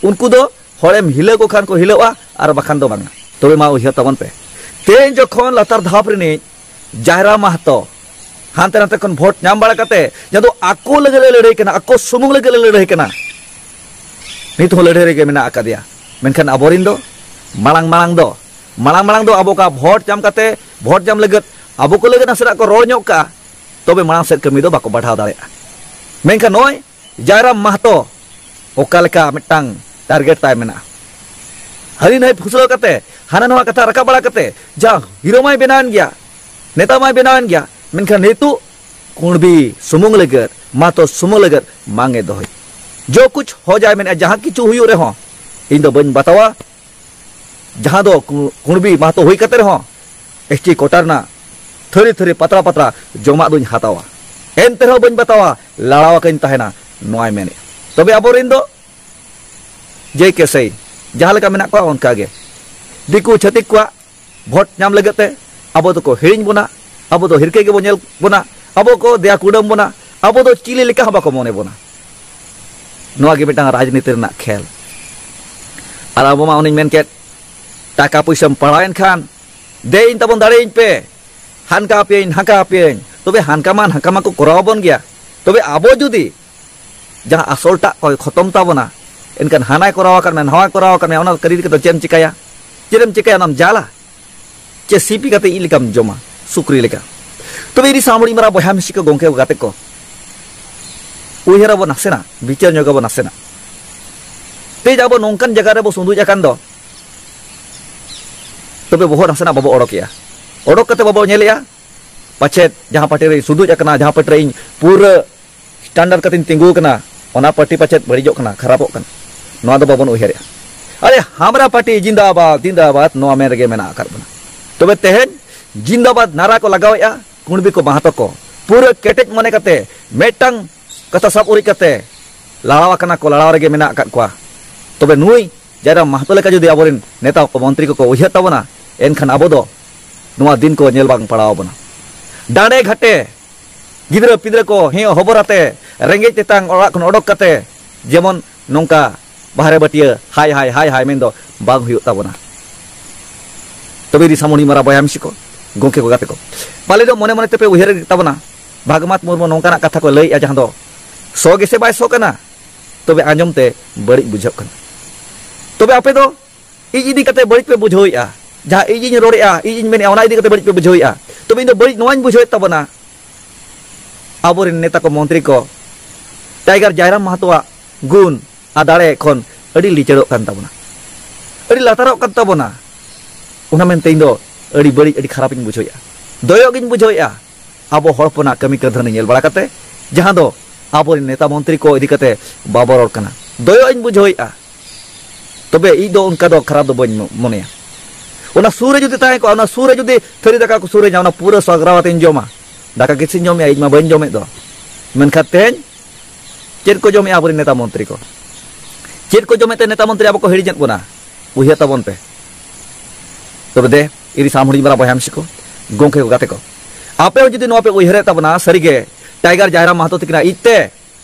ᱩᱱᱠᱩ ᱫᱚ ᱦᱚᱲᱮᱢ ᱦᱤᱞᱟᱹᱣ ᱠᱚ ᱠᱷᱟᱱ ᱠᱚ ᱦᱤᱞᱟᱹᱜᱼᱟ, ᱟᱨ ᱵᱟᱠᱷᱟᱱ ᱫᱚ ᱵᱟᱝᱟ᱾ ᱛᱚᱵᱮ ᱢᱟ ᱩᱭᱦᱟᱹᱨ ᱛᱟᱵᱚᱱ ᱯᱮ, ᱛᱮᱦᱮᱧ ᱡᱚᱠᱷᱚᱱ ᱞᱟᱛᱟᱨ ᱫᱷᱟᱯ ᱨᱤᱱᱤᱡ ᱡᱟᱭᱨᱟ ᱢᱟᱦᱛᱚ ᱦᱟᱱᱛᱮ ᱱᱟᱛᱮ ᱠᱷᱚᱱ ᱵᱷᱳᱴ ᱧᱟᱢ ᱵᱟᱲᱟ ᱠᱟᱛᱮ ᱡᱟᱦᱟᱸ ᱫᱚ ᱟᱠᱚ ᱞᱟᱹᱜᱤᱫ ᱞᱮ ᱞᱟᱹᱲᱦᱟᱹᱭ ᱠᱟᱱᱟ, ᱟᱠᱚ ᱥᱩᱢᱩᱝ ᱞᱟᱹᱜᱤᱫ ᱞᱮ ᱞᱟᱹᱲᱦᱟᱹᱭ ᱠᱟᱱᱟ, ᱱᱤᱛ ᱦᱚᱸ ᱞᱟᱹᱲᱦᱟᱹᱭ ᱨᱮᱜᱮ ᱢᱮᱱᱟᱜ ᱟᱠᱟᱫᱮᱭᱟ᱾ ᱢᱮᱱᱠᱷᱟᱱ ᱟᱵᱚᱨᱤᱱ ᱫᱚ ᱢᱟᱲᱟᱝ ᱢᱟᱲᱟᱝ ᱫᱚ ᱢᱟᱲᱟᱝ ᱢᱟᱲᱟᱝ ᱫᱚ ᱟᱵᱚ ᱠᱟ ᱵᱷᱳᱴ ᱧᱟᱢ ᱠᱟᱛᱮ, ᱵᱷᱳᱴ ᱧᱟᱢ ᱞᱟᱹᱜᱤᱫ ᱟᱵᱚ ᱠᱚ ᱞᱟᱹᱜᱤᱫ ᱱᱟᱥᱮᱱᱟᱜ ᱠᱚ ᱨᱚᱲ ᱧᱚᱜ ᱠᱟᱜᱼᱟ, ᱛᱚᱵᱮ ᱢᱟᱲᱟᱝ ᱥᱮᱫ ᱠᱟᱹᱢᱤ ᱫᱚ ᱵᱟᱠᱚ ᱵᱟᱲᱦᱟᱣ ᱫᱟᱲᱮᱭᱟᱜᱼᱟ᱾ ᱢᱮᱱᱠᱷᱟᱱ ᱱᱚᱜᱼᱚᱭ ᱡᱟᱭᱨᱟᱢ ᱢᱟᱦᱛᱚ ᱚᱠᱟ ᱞᱮᱠᱟ ᱢᱤᱫᱴᱟᱝ ᱴᱟᱨᱜᱮᱴ ᱛᱟᱭ ᱢᱮᱱᱟᱜᱼᱟ, ᱦᱟᱹᱱᱤ ᱱᱟᱹᱭ ᱯᱷᱩᱥᱞᱟᱹᱣ ᱠᱟᱛᱮ, ᱦᱟᱱᱟ ᱱᱚᱣᱟ ᱠᱟᱛᱷᱟ ᱨᱟᱠᱟᱵ ᱵᱟᱲᱟ ᱠᱟᱛᱮ, ᱡᱟ ᱦᱤᱨᱳ ᱢᱟᱭ ᱵᱮᱱᱟᱣᱮᱱ ᱜᱮᱭᱟ, ᱱᱮᱛᱟ ᱢᱟᱭ ᱵᱮᱱᱟᱣᱮᱱ ᱜᱮᱭᱟ, ᱢᱮᱱᱠᱷᱟᱱ ᱱᱤᱛᱚᱜ ᱠᱩᱬᱵᱤ ᱥᱩᱢᱩᱝ ᱞᱟᱹᱜᱤᱫ, ᱢᱟᱦᱛᱚ ᱥᱩᱢᱩᱝ ᱞᱟᱹᱜᱤᱫ ᱢᱟᱝ ᱮ ᱫᱚᱦᱚᱭ᱾ ᱡᱚ ᱠᱩᱪ ᱦᱚ ᱡᱟᱭ ᱢᱮᱱᱮᱫᱼᱟ, ᱡᱟᱦᱟᱸ ᱠᱤᱪᱷᱩ ᱦᱩᱭᱩᱜ ᱨᱮᱦᱚᱸ ᱤᱧ ᱫᱚ ᱵᱟᱹᱧ ᱵᱟᱛᱟᱣᱟ᱾ ᱡᱟᱦᱟᱸ ᱫᱚ ᱠᱩ- ᱠᱩᱬᱵᱤ ᱢᱟᱦᱛᱚ ᱦᱩᱭ ᱠᱟᱛᱮ ᱨᱮᱦᱚᱸ ᱮᱥ ᱴᱤ ᱠᱳᱴᱟ ᱨᱮᱱᱟᱜ ᱛᱷᱟᱹᱨᱤ ᱛᱷᱟᱹᱨᱤ ᱯᱟᱛᱲᱟ ᱯᱟᱛᱲᱟ ᱡᱚᱢᱟᱜ ᱫᱩᱧ ᱦᱟᱛᱟᱣᱟ, ᱮᱱᱛᱮ ᱨᱮᱦᱚᱸ ᱵᱟᱹᱧ ᱵᱟᱛᱟᱣᱟ, ᱞᱟᱲᱟᱣ ᱟᱠᱟᱧ ᱛᱟᱦᱮᱱᱟ, ᱱᱚᱣᱟᱭ ᱢᱮᱱᱮᱫᱼᱟ᱾ ᱛᱚᱵᱮ ᱟᱵᱚᱨᱮᱱ ᱫᱚ ᱡᱮ ᱠᱮᱥᱮᱭ ᱡᱟᱦᱟᱸ ᱞᱮᱠᱟ ᱢᱮᱱᱟᱜ ᱠᱚᱣᱟ ᱚᱱᱠᱟ ᱜᱮ᱾ ᱫᱤᱠᱩ ᱪᱷᱟᱹᱛᱤᱠ ᱠᱚᱣᱟᱜ ᱵᱷᱳᱴ ᱧᱟᱢ ᱞᱟᱹᱜᱤᱫ ᱛᱮ ᱟᱵᱚ ᱫᱚᱠᱚ ᱦᱤᱲᱤᱧ ᱵᱚᱱᱟ, ᱟᱵᱚ ᱫᱚ ᱦᱤᱨᱠᱟᱹ ᱜᱮᱵᱚ ᱧᱮᱞ ᱵᱚᱱᱟ, ᱟᱵᱚ ᱠᱚ ᱫᱮᱭᱟ ᱠᱩᱰᱟᱹᱢ ᱵᱚᱱᱟ, ᱟᱵᱚ ᱫᱚ ᱪᱤᱞᱤ ᱞᱮᱠᱟ ᱦᱚᱸ ᱵᱟᱠᱚ ᱢᱚᱱᱮ ᱵᱚᱱᱟ᱾ ᱱᱚᱣᱟ ᱜᱮ ᱢᱤᱫᱴᱟᱝ ᱨᱟᱡᱽᱱᱤᱛᱤ ᱨᱮᱱᱟᱜ ᱠᱷᱮᱞ᱾ ᱟᱨ ᱟᱵᱚ ᱢᱟ ᱚᱱᱮᱧ ᱢᱮᱱ ᱠᱮᱫ, ᱴᱟᱠᱟ ᱯᱩᱭᱥᱟᱹᱢ ᱯᱟᱲᱟᱣᱮᱱ ᱠᱷᱟᱱ ᱫᱮ ᱤᱧ ᱛᱟᱵᱚᱱ ᱫᱟᱲᱮᱭᱟᱹᱧ ᱯᱮ, ᱦᱟᱱᱠᱟ ᱟᱯᱮᱭᱟᱹᱧ ᱱᱷᱟᱠᱟ ᱟᱯᱮᱭᱟᱹᱧ, ᱛᱚᱵᱮ ᱦᱟᱱᱠᱟ ᱢᱟ ᱱᱷᱟᱠᱟ ᱢᱟᱠᱚ ᱠᱚᱨᱟᱣ ᱟᱵᱚᱱ ᱜᱮᱭᱟ᱾ ᱛᱚᱵᱮ ᱟᱵᱚ ᱡᱩᱫᱤ ᱡᱟᱦᱟᱸ ᱟᱥᱚᱞᱴᱟᱜ ᱠᱚᱭ ᱠᱷᱚᱛᱚᱢ ᱛᱟᱵᱚᱱᱟ, ᱮᱱᱠᱷᱟᱱ ᱦᱟᱱᱟᱭ ᱠᱚᱨᱟᱣ ᱟᱠᱟᱫ ᱢᱮᱭᱟ, ᱱᱟᱣᱟᱭ ᱠᱚᱨᱟᱣ ᱟᱠᱟᱫ ᱢᱮᱭᱟ, ᱚᱱᱟ ᱠᱟᱹᱨᱤ ᱠᱟᱛᱮ ᱪᱮᱫ ᱮᱢ ᱪᱤᱠᱟᱹᱭᱟ? ᱪᱮᱫ ᱮᱢ ᱪᱤᱠᱟᱹᱭᱟ? ᱚᱱᱟᱢ ᱡᱟᱞᱟ? ᱪᱮ ᱥᱤᱯᱤ ᱠᱟᱛᱮ ᱤᱡ ᱞᱮᱠᱟᱢ ᱡᱚᱢᱟ, ᱥᱩᱠᱨᱤ ᱞᱮᱠᱟ? ᱛᱚᱵᱮ ᱤᱫᱤ ᱥᱟᱢᱲᱤ ᱢᱟᱨᱟ ᱵᱚᱭᱦᱟ ᱢᱤᱥᱤ ᱠᱚ, ᱜᱚᱝᱠᱮ ᱠᱚ, ᱜᱟᱛᱮ ᱠᱚ, ᱩᱭᱦᱟᱹᱨ ᱟᱵᱚ ᱱᱟᱥᱮᱱᱟᱜ, ᱵᱤᱪᱟᱹᱨ ᱧᱚᱜ ᱟᱵᱚ ᱱᱟᱥᱮᱱᱟᱜ᱾ ᱛᱮᱦᱮᱧ ᱟᱵᱚ ᱱᱚᱝᱠᱟᱱ ᱡᱟᱭᱜᱟ ᱨᱮᱵᱚ ᱥᱩᱸᱫᱩᱡ ᱟᱠᱟᱱ ᱫᱚ, ᱛᱚᱵᱮ ᱵᱚᱦᱚᱜ ᱱᱟᱥᱮᱱᱟᱜ ᱵᱟᱵᱚ ᱚᱰᱚᱠᱮᱜᱼᱟ᱾ ᱚᱰᱚᱠ ᱠᱟᱛᱮ ᱵᱟᱵᱚ ᱧᱮᱞᱮᱜᱼᱟ, ᱯᱟᱪᱮᱫ ᱡᱟᱦᱟᱸ ᱯᱟᱨᱴᱤ ᱨᱮ ᱥᱩᱸᱫᱩᱡ ᱟᱠᱟᱱᱟ, ᱡᱟᱦᱟᱸ ᱯᱟᱨᱴᱤ ᱨᱮ ᱤᱧ ᱯᱩᱨᱟᱹ ᱥᱴᱟᱱᱰᱟᱨᱰ ᱠᱟᱛᱮᱧ ᱛᱤᱸᱜᱩ ᱟᱠᱟᱱᱟ, ᱚᱱᱟ ᱯᱟᱨᱴᱤ ᱯᱟᱪᱮᱫ ᱵᱟᱹᱲᱤᱡᱚᱜ ᱠᱟᱱᱟ, ᱠᱷᱟᱨᱟᱯᱚᱜ ᱠᱟᱱᱟ, ᱱᱚᱣᱟ ᱫᱚ ᱵᱟᱵᱚᱱ ᱩᱭᱦᱟᱹᱨᱮᱜᱼᱟ᱾ ᱟᱨᱮ, ᱦᱟᱢᱨᱟ ᱯᱟᱨᱴᱤ ᱡᱤᱱᱫᱟᱵᱟᱫ, ᱡᱤᱱᱫᱟᱵᱟᱫ, ᱱᱚᱣᱟ ᱢᱮᱱ ᱨᱮᱜᱮ ᱢᱮᱱᱟᱜ ᱟᱠᱟᱫ ᱵᱚᱱᱟ᱾ ᱛᱚᱵᱮ ᱛᱮᱦᱮᱧ ᱡᱤᱱᱫᱟᱵᱟᱫ ᱱᱟᱨᱟ ᱠᱚ ᱞᱟᱜᱟᱣᱮᱜᱼᱟ, ᱠᱩᱬᱵᱤ ᱠᱚ ᱢᱟᱦᱟᱛᱚ ᱠᱚ ᱯᱩᱨᱟᱹ ᱠᱮᱴᱮᱡ ᱢᱚᱱᱮ ᱠᱟᱛᱮ, ᱢᱤᱫᱴᱟᱝ ᱠᱟᱛᱷᱟ ᱥᱟᱵ ᱩᱨᱤᱡ ᱠᱟᱛᱮ ᱞᱟᱲᱟᱣ ᱟᱠᱟᱱᱟ ᱠᱚ, ᱞᱟᱲᱟᱣ ᱨᱮᱜᱮ ᱢᱮᱱᱟᱜ ᱟᱠᱟᱫ ᱠᱚᱣᱟ᱾ ᱛᱚᱵᱮ ᱱᱩᱭ ᱡᱟᱭᱨᱟᱢ ᱢᱟᱦᱟᱛᱚ ᱞᱮᱠᱟ ᱡᱩᱫᱤ ᱟᱵᱚᱨᱮᱱ ᱱᱮᱛᱟ ᱠᱚ, ᱢᱚᱱᱛᱨᱤ ᱠᱚᱠᱚ ᱩᱭᱦᱟᱹᱨ ᱛᱟᱵᱚᱱᱟ, ᱮᱱᱠᱷᱟᱱ ᱟᱵᱚ ᱫᱚ ᱱᱚᱣᱟ ᱫᱤᱱ ᱠᱚ ᱧᱮᱞ ᱵᱟᱝ ᱯᱟᱲᱟᱣ ᱟᱵᱚᱱᱟ᱾ ᱰᱟᱸᱰᱮ ᱜᱷᱟᱴᱮ ᱜᱤᱫᱽᱨᱟᱹ ᱯᱤᱫᱽᱨᱟᱹ ᱠᱚ ᱦᱮᱸ ᱦᱚᱵᱚᱨ ᱟᱛᱮ, ᱨᱮᱸᱜᱮᱡ ᱛᱮᱛᱟᱝ ᱚᱲᱟᱜ ᱠᱷᱚᱱ ᱚᱰᱚᱠ ᱠᱟᱛᱮ ᱡᱮᱢᱚᱱ ᱱᱚᱝᱠᱟ ᱵᱟᱦᱨᱮ ᱵᱟᱹᱴᱤᱭᱟᱹ ᱦᱟᱭ ᱦᱟᱭ ᱦᱟᱭ ᱦᱟᱭ ᱢᱮᱱᱫᱚ ᱵᱟᱝ ᱦᱩᱭᱩᱜ ᱛᱟᱵᱚᱱᱟ᱾ ᱛᱚᱵᱮ ᱫᱤᱥᱚᱢ ᱦᱚᱲᱤᱧ ᱢᱟᱨᱟ ᱵᱚᱭᱦᱟ ᱢᱤᱥᱤ ᱠᱚ, ᱜᱚᱢᱠᱮ ᱠᱚ, ᱜᱟᱛᱮ ᱠᱚ, ᱯᱟᱞᱮ ᱫᱚ ᱢᱚᱱᱮ ᱢᱚᱱᱮ ᱛᱮᱯᱮ ᱩᱭᱦᱟᱹᱨᱮᱫ ᱛᱟᱵᱚᱱᱟ, ᱵᱷᱟᱜᱽᱢᱟᱛ ᱢᱩᱨᱢᱩ ᱱᱚᱝᱠᱟᱱᱟᱜ ᱠᱟᱛᱷᱟ ᱠᱚ ᱞᱟᱹᱭᱮᱫᱼᱟ ᱡᱟᱦᱟᱸ ᱫᱚ ᱥᱚ ᱜᱮᱥᱮ ᱵᱟᱭ ᱥᱚ ᱠᱟᱱᱟ, ᱛᱚᱵᱮ ᱟᱸᱡᱚᱢ ᱛᱮ ᱵᱟᱹᱲᱤᱡ ᱵᱩᱡᱷᱟᱹᱜ ᱠᱟᱱᱟ᱾ ᱛᱚᱵᱮ ᱟᱯᱮ ᱫᱚ ᱤᱧ ᱤᱫᱤ ᱠᱟᱛᱮ ᱵᱟᱹᱲᱤᱡ ᱯᱮ ᱵᱩᱡᱷᱟᱹᱣᱮᱫᱼᱟ, ᱡᱟᱦᱟᱸ ᱤᱧᱤᱧ ᱨᱚᱲᱮᱫᱼᱟ, ᱤᱧᱤᱧ ᱢᱮᱱᱮᱫᱼᱟ, ᱚᱱᱟ ᱤᱫᱤ ᱠᱟᱛᱮ ᱵᱟᱹᱲᱤᱡ ᱯᱮ ᱵᱩᱡᱷᱟᱹᱣᱮᱫᱼᱟ᱾ ᱛᱚᱵᱮ ᱤᱧ ᱫᱚ ᱵᱟᱹᱲᱤᱡ ᱱᱚᱣᱟᱧ ᱵᱩᱡᱷᱟᱹᱣᱮᱫ ᱛᱟᱵᱚᱱᱟ, ᱟᱵᱚᱨᱮᱱ ᱱᱮᱛᱟ ᱠᱚ, ᱢᱚᱱᱛᱨᱤ ᱠᱚ, ᱴᱟᱭᱜᱟᱨ ᱡᱟᱭᱨᱟᱢ ᱢᱟᱦᱟᱛᱚᱣᱟᱜ ᱜᱩᱱ ᱟᱨ ᱫᱟᱲᱮ ᱠᱷᱚᱱ ᱟᱹᱰᱤ ᱞᱤᱪᱟᱹᱲᱚᱜ ᱠᱟᱱ ᱛᱟᱵᱚᱱᱟ, ᱟᱹᱰᱤ ᱞᱟᱛᱟᱨᱚᱜ ᱠᱟᱱ ᱛᱟᱵᱚᱱᱟ᱾ ᱚᱱᱟ ᱢᱮᱱᱛᱮ ᱤᱧ ᱫᱚ ᱟᱹᱰᱤ ᱵᱟᱹᱲᱤᱡ, ᱟᱹᱰᱤ ᱠᱷᱟᱨᱟᱯᱤᱧ ᱵᱩᱡᱷᱟᱹᱣᱮᱫᱼᱟ᱾ ᱫᱚᱭᱚᱜ ᱜᱤᱧ ᱵᱩᱡᱷᱟᱹᱣᱮᱫᱼᱟ ᱟᱵᱚ ᱦᱚᱲ ᱦᱚᱯᱚᱱᱟᱜ ᱠᱟᱹᱢᱤ ᱠᱟᱹᱨᱫᱷᱟᱹᱱᱤ ᱧᱮᱞ ᱵᱟᱲᱟ ᱠᱟᱛᱮ, ᱡᱟᱦᱟᱸ ᱫᱚ ᱟᱵᱚᱨᱮᱱ ᱱᱮᱛᱟ ᱢᱚᱱᱛᱨᱤ ᱠᱚ ᱤᱫᱤ ᱠᱟᱛᱮ ᱵᱟᱵᱚ ᱨᱚᱲ ᱠᱟᱱᱟ᱾ ᱫᱚᱭᱚᱜ ᱤᱧ ᱵᱩᱡᱷᱟᱹᱣᱮᱫᱼᱟ᱾ ᱛᱚᱵᱮ ᱤᱧ ᱫᱚ ᱚᱱᱠᱟ ᱫᱚ ᱠᱷᱟᱨᱟᱯ ᱫᱚ ᱵᱟᱹᱧ ᱢᱚ-, ᱢᱚᱱᱮᱭᱟ᱾ ᱚᱱᱟ ᱥᱩᱨ ᱨᱮ ᱡᱩᱫᱤ ᱛᱟᱦᱮᱸ ᱠᱚᱜᱼᱟ, ᱚᱱᱟ ᱥᱩᱨ ᱨᱮ ᱡᱩᱫᱤ ᱛᱷᱟᱹᱨᱤ ᱫᱟᱠᱟ ᱠᱚ ᱥᱩᱨ ᱨᱮ ᱧᱟᱢ, ᱚᱱᱟ ᱯᱩᱨᱟᱹ ᱥᱟᱜᱽᱨᱟᱣ ᱟᱛᱮᱧ ᱡᱚᱢᱟ᱾ ᱫᱟᱠᱟ ᱜᱮᱥᱮᱧ ᱡᱚᱢᱮᱜᱼᱟ, ᱤᱧ ᱢᱟ ᱵᱟᱹᱧ ᱡᱚᱢᱮᱫ ᱫᱚ᱾ ᱢᱮᱱᱠᱷᱟᱱ ᱛᱮᱦᱮᱧ ᱪᱮᱫ ᱠᱚ ᱡᱚᱢᱮᱜᱼᱟ ᱟᱵᱚᱨᱮᱱ ᱱᱮᱛᱟ ᱢᱚᱱᱛᱨᱤ ᱠᱚ? ᱪᱮᱫ ᱠᱚ ᱡᱚᱢᱮᱫ ᱛᱮ ᱱᱮᱛᱟ ᱢᱚᱱᱛᱨᱤ ᱟᱵᱚ ᱠᱚ ᱦᱤᱲᱤᱧᱮᱫ ᱵᱚᱱᱟ? ᱩᱭᱦᱟᱹᱨ ᱛᱟᱵᱚᱱ ᱯᱮ᱾ ᱛᱚᱵᱮ ᱫᱮ, ᱤᱧ ᱥᱟᱢᱦᱩᱲᱤ ᱢᱟᱨᱟ ᱵᱚᱭᱦᱟ ᱢᱤᱥᱤ ᱠᱚ, ᱜᱚᱢᱠᱮ ᱠᱚ, ᱜᱟᱛᱮ ᱠᱚ, ᱟᱯᱮ ᱦᱚᱸ ᱡᱩᱫᱤ ᱱᱚᱣᱟ ᱯᱮ ᱩᱭᱦᱟᱹᱨᱮᱫ ᱛᱟᱵᱚᱱᱟ, ᱥᱟᱹᱨᱤᱜᱮ ᱴᱟᱭᱜᱟᱨ ᱡᱟᱭᱨᱟᱢ ᱢᱟᱦᱟᱛᱚ ᱛᱤᱠᱤᱱᱟᱜ ᱤᱡ ᱛᱮ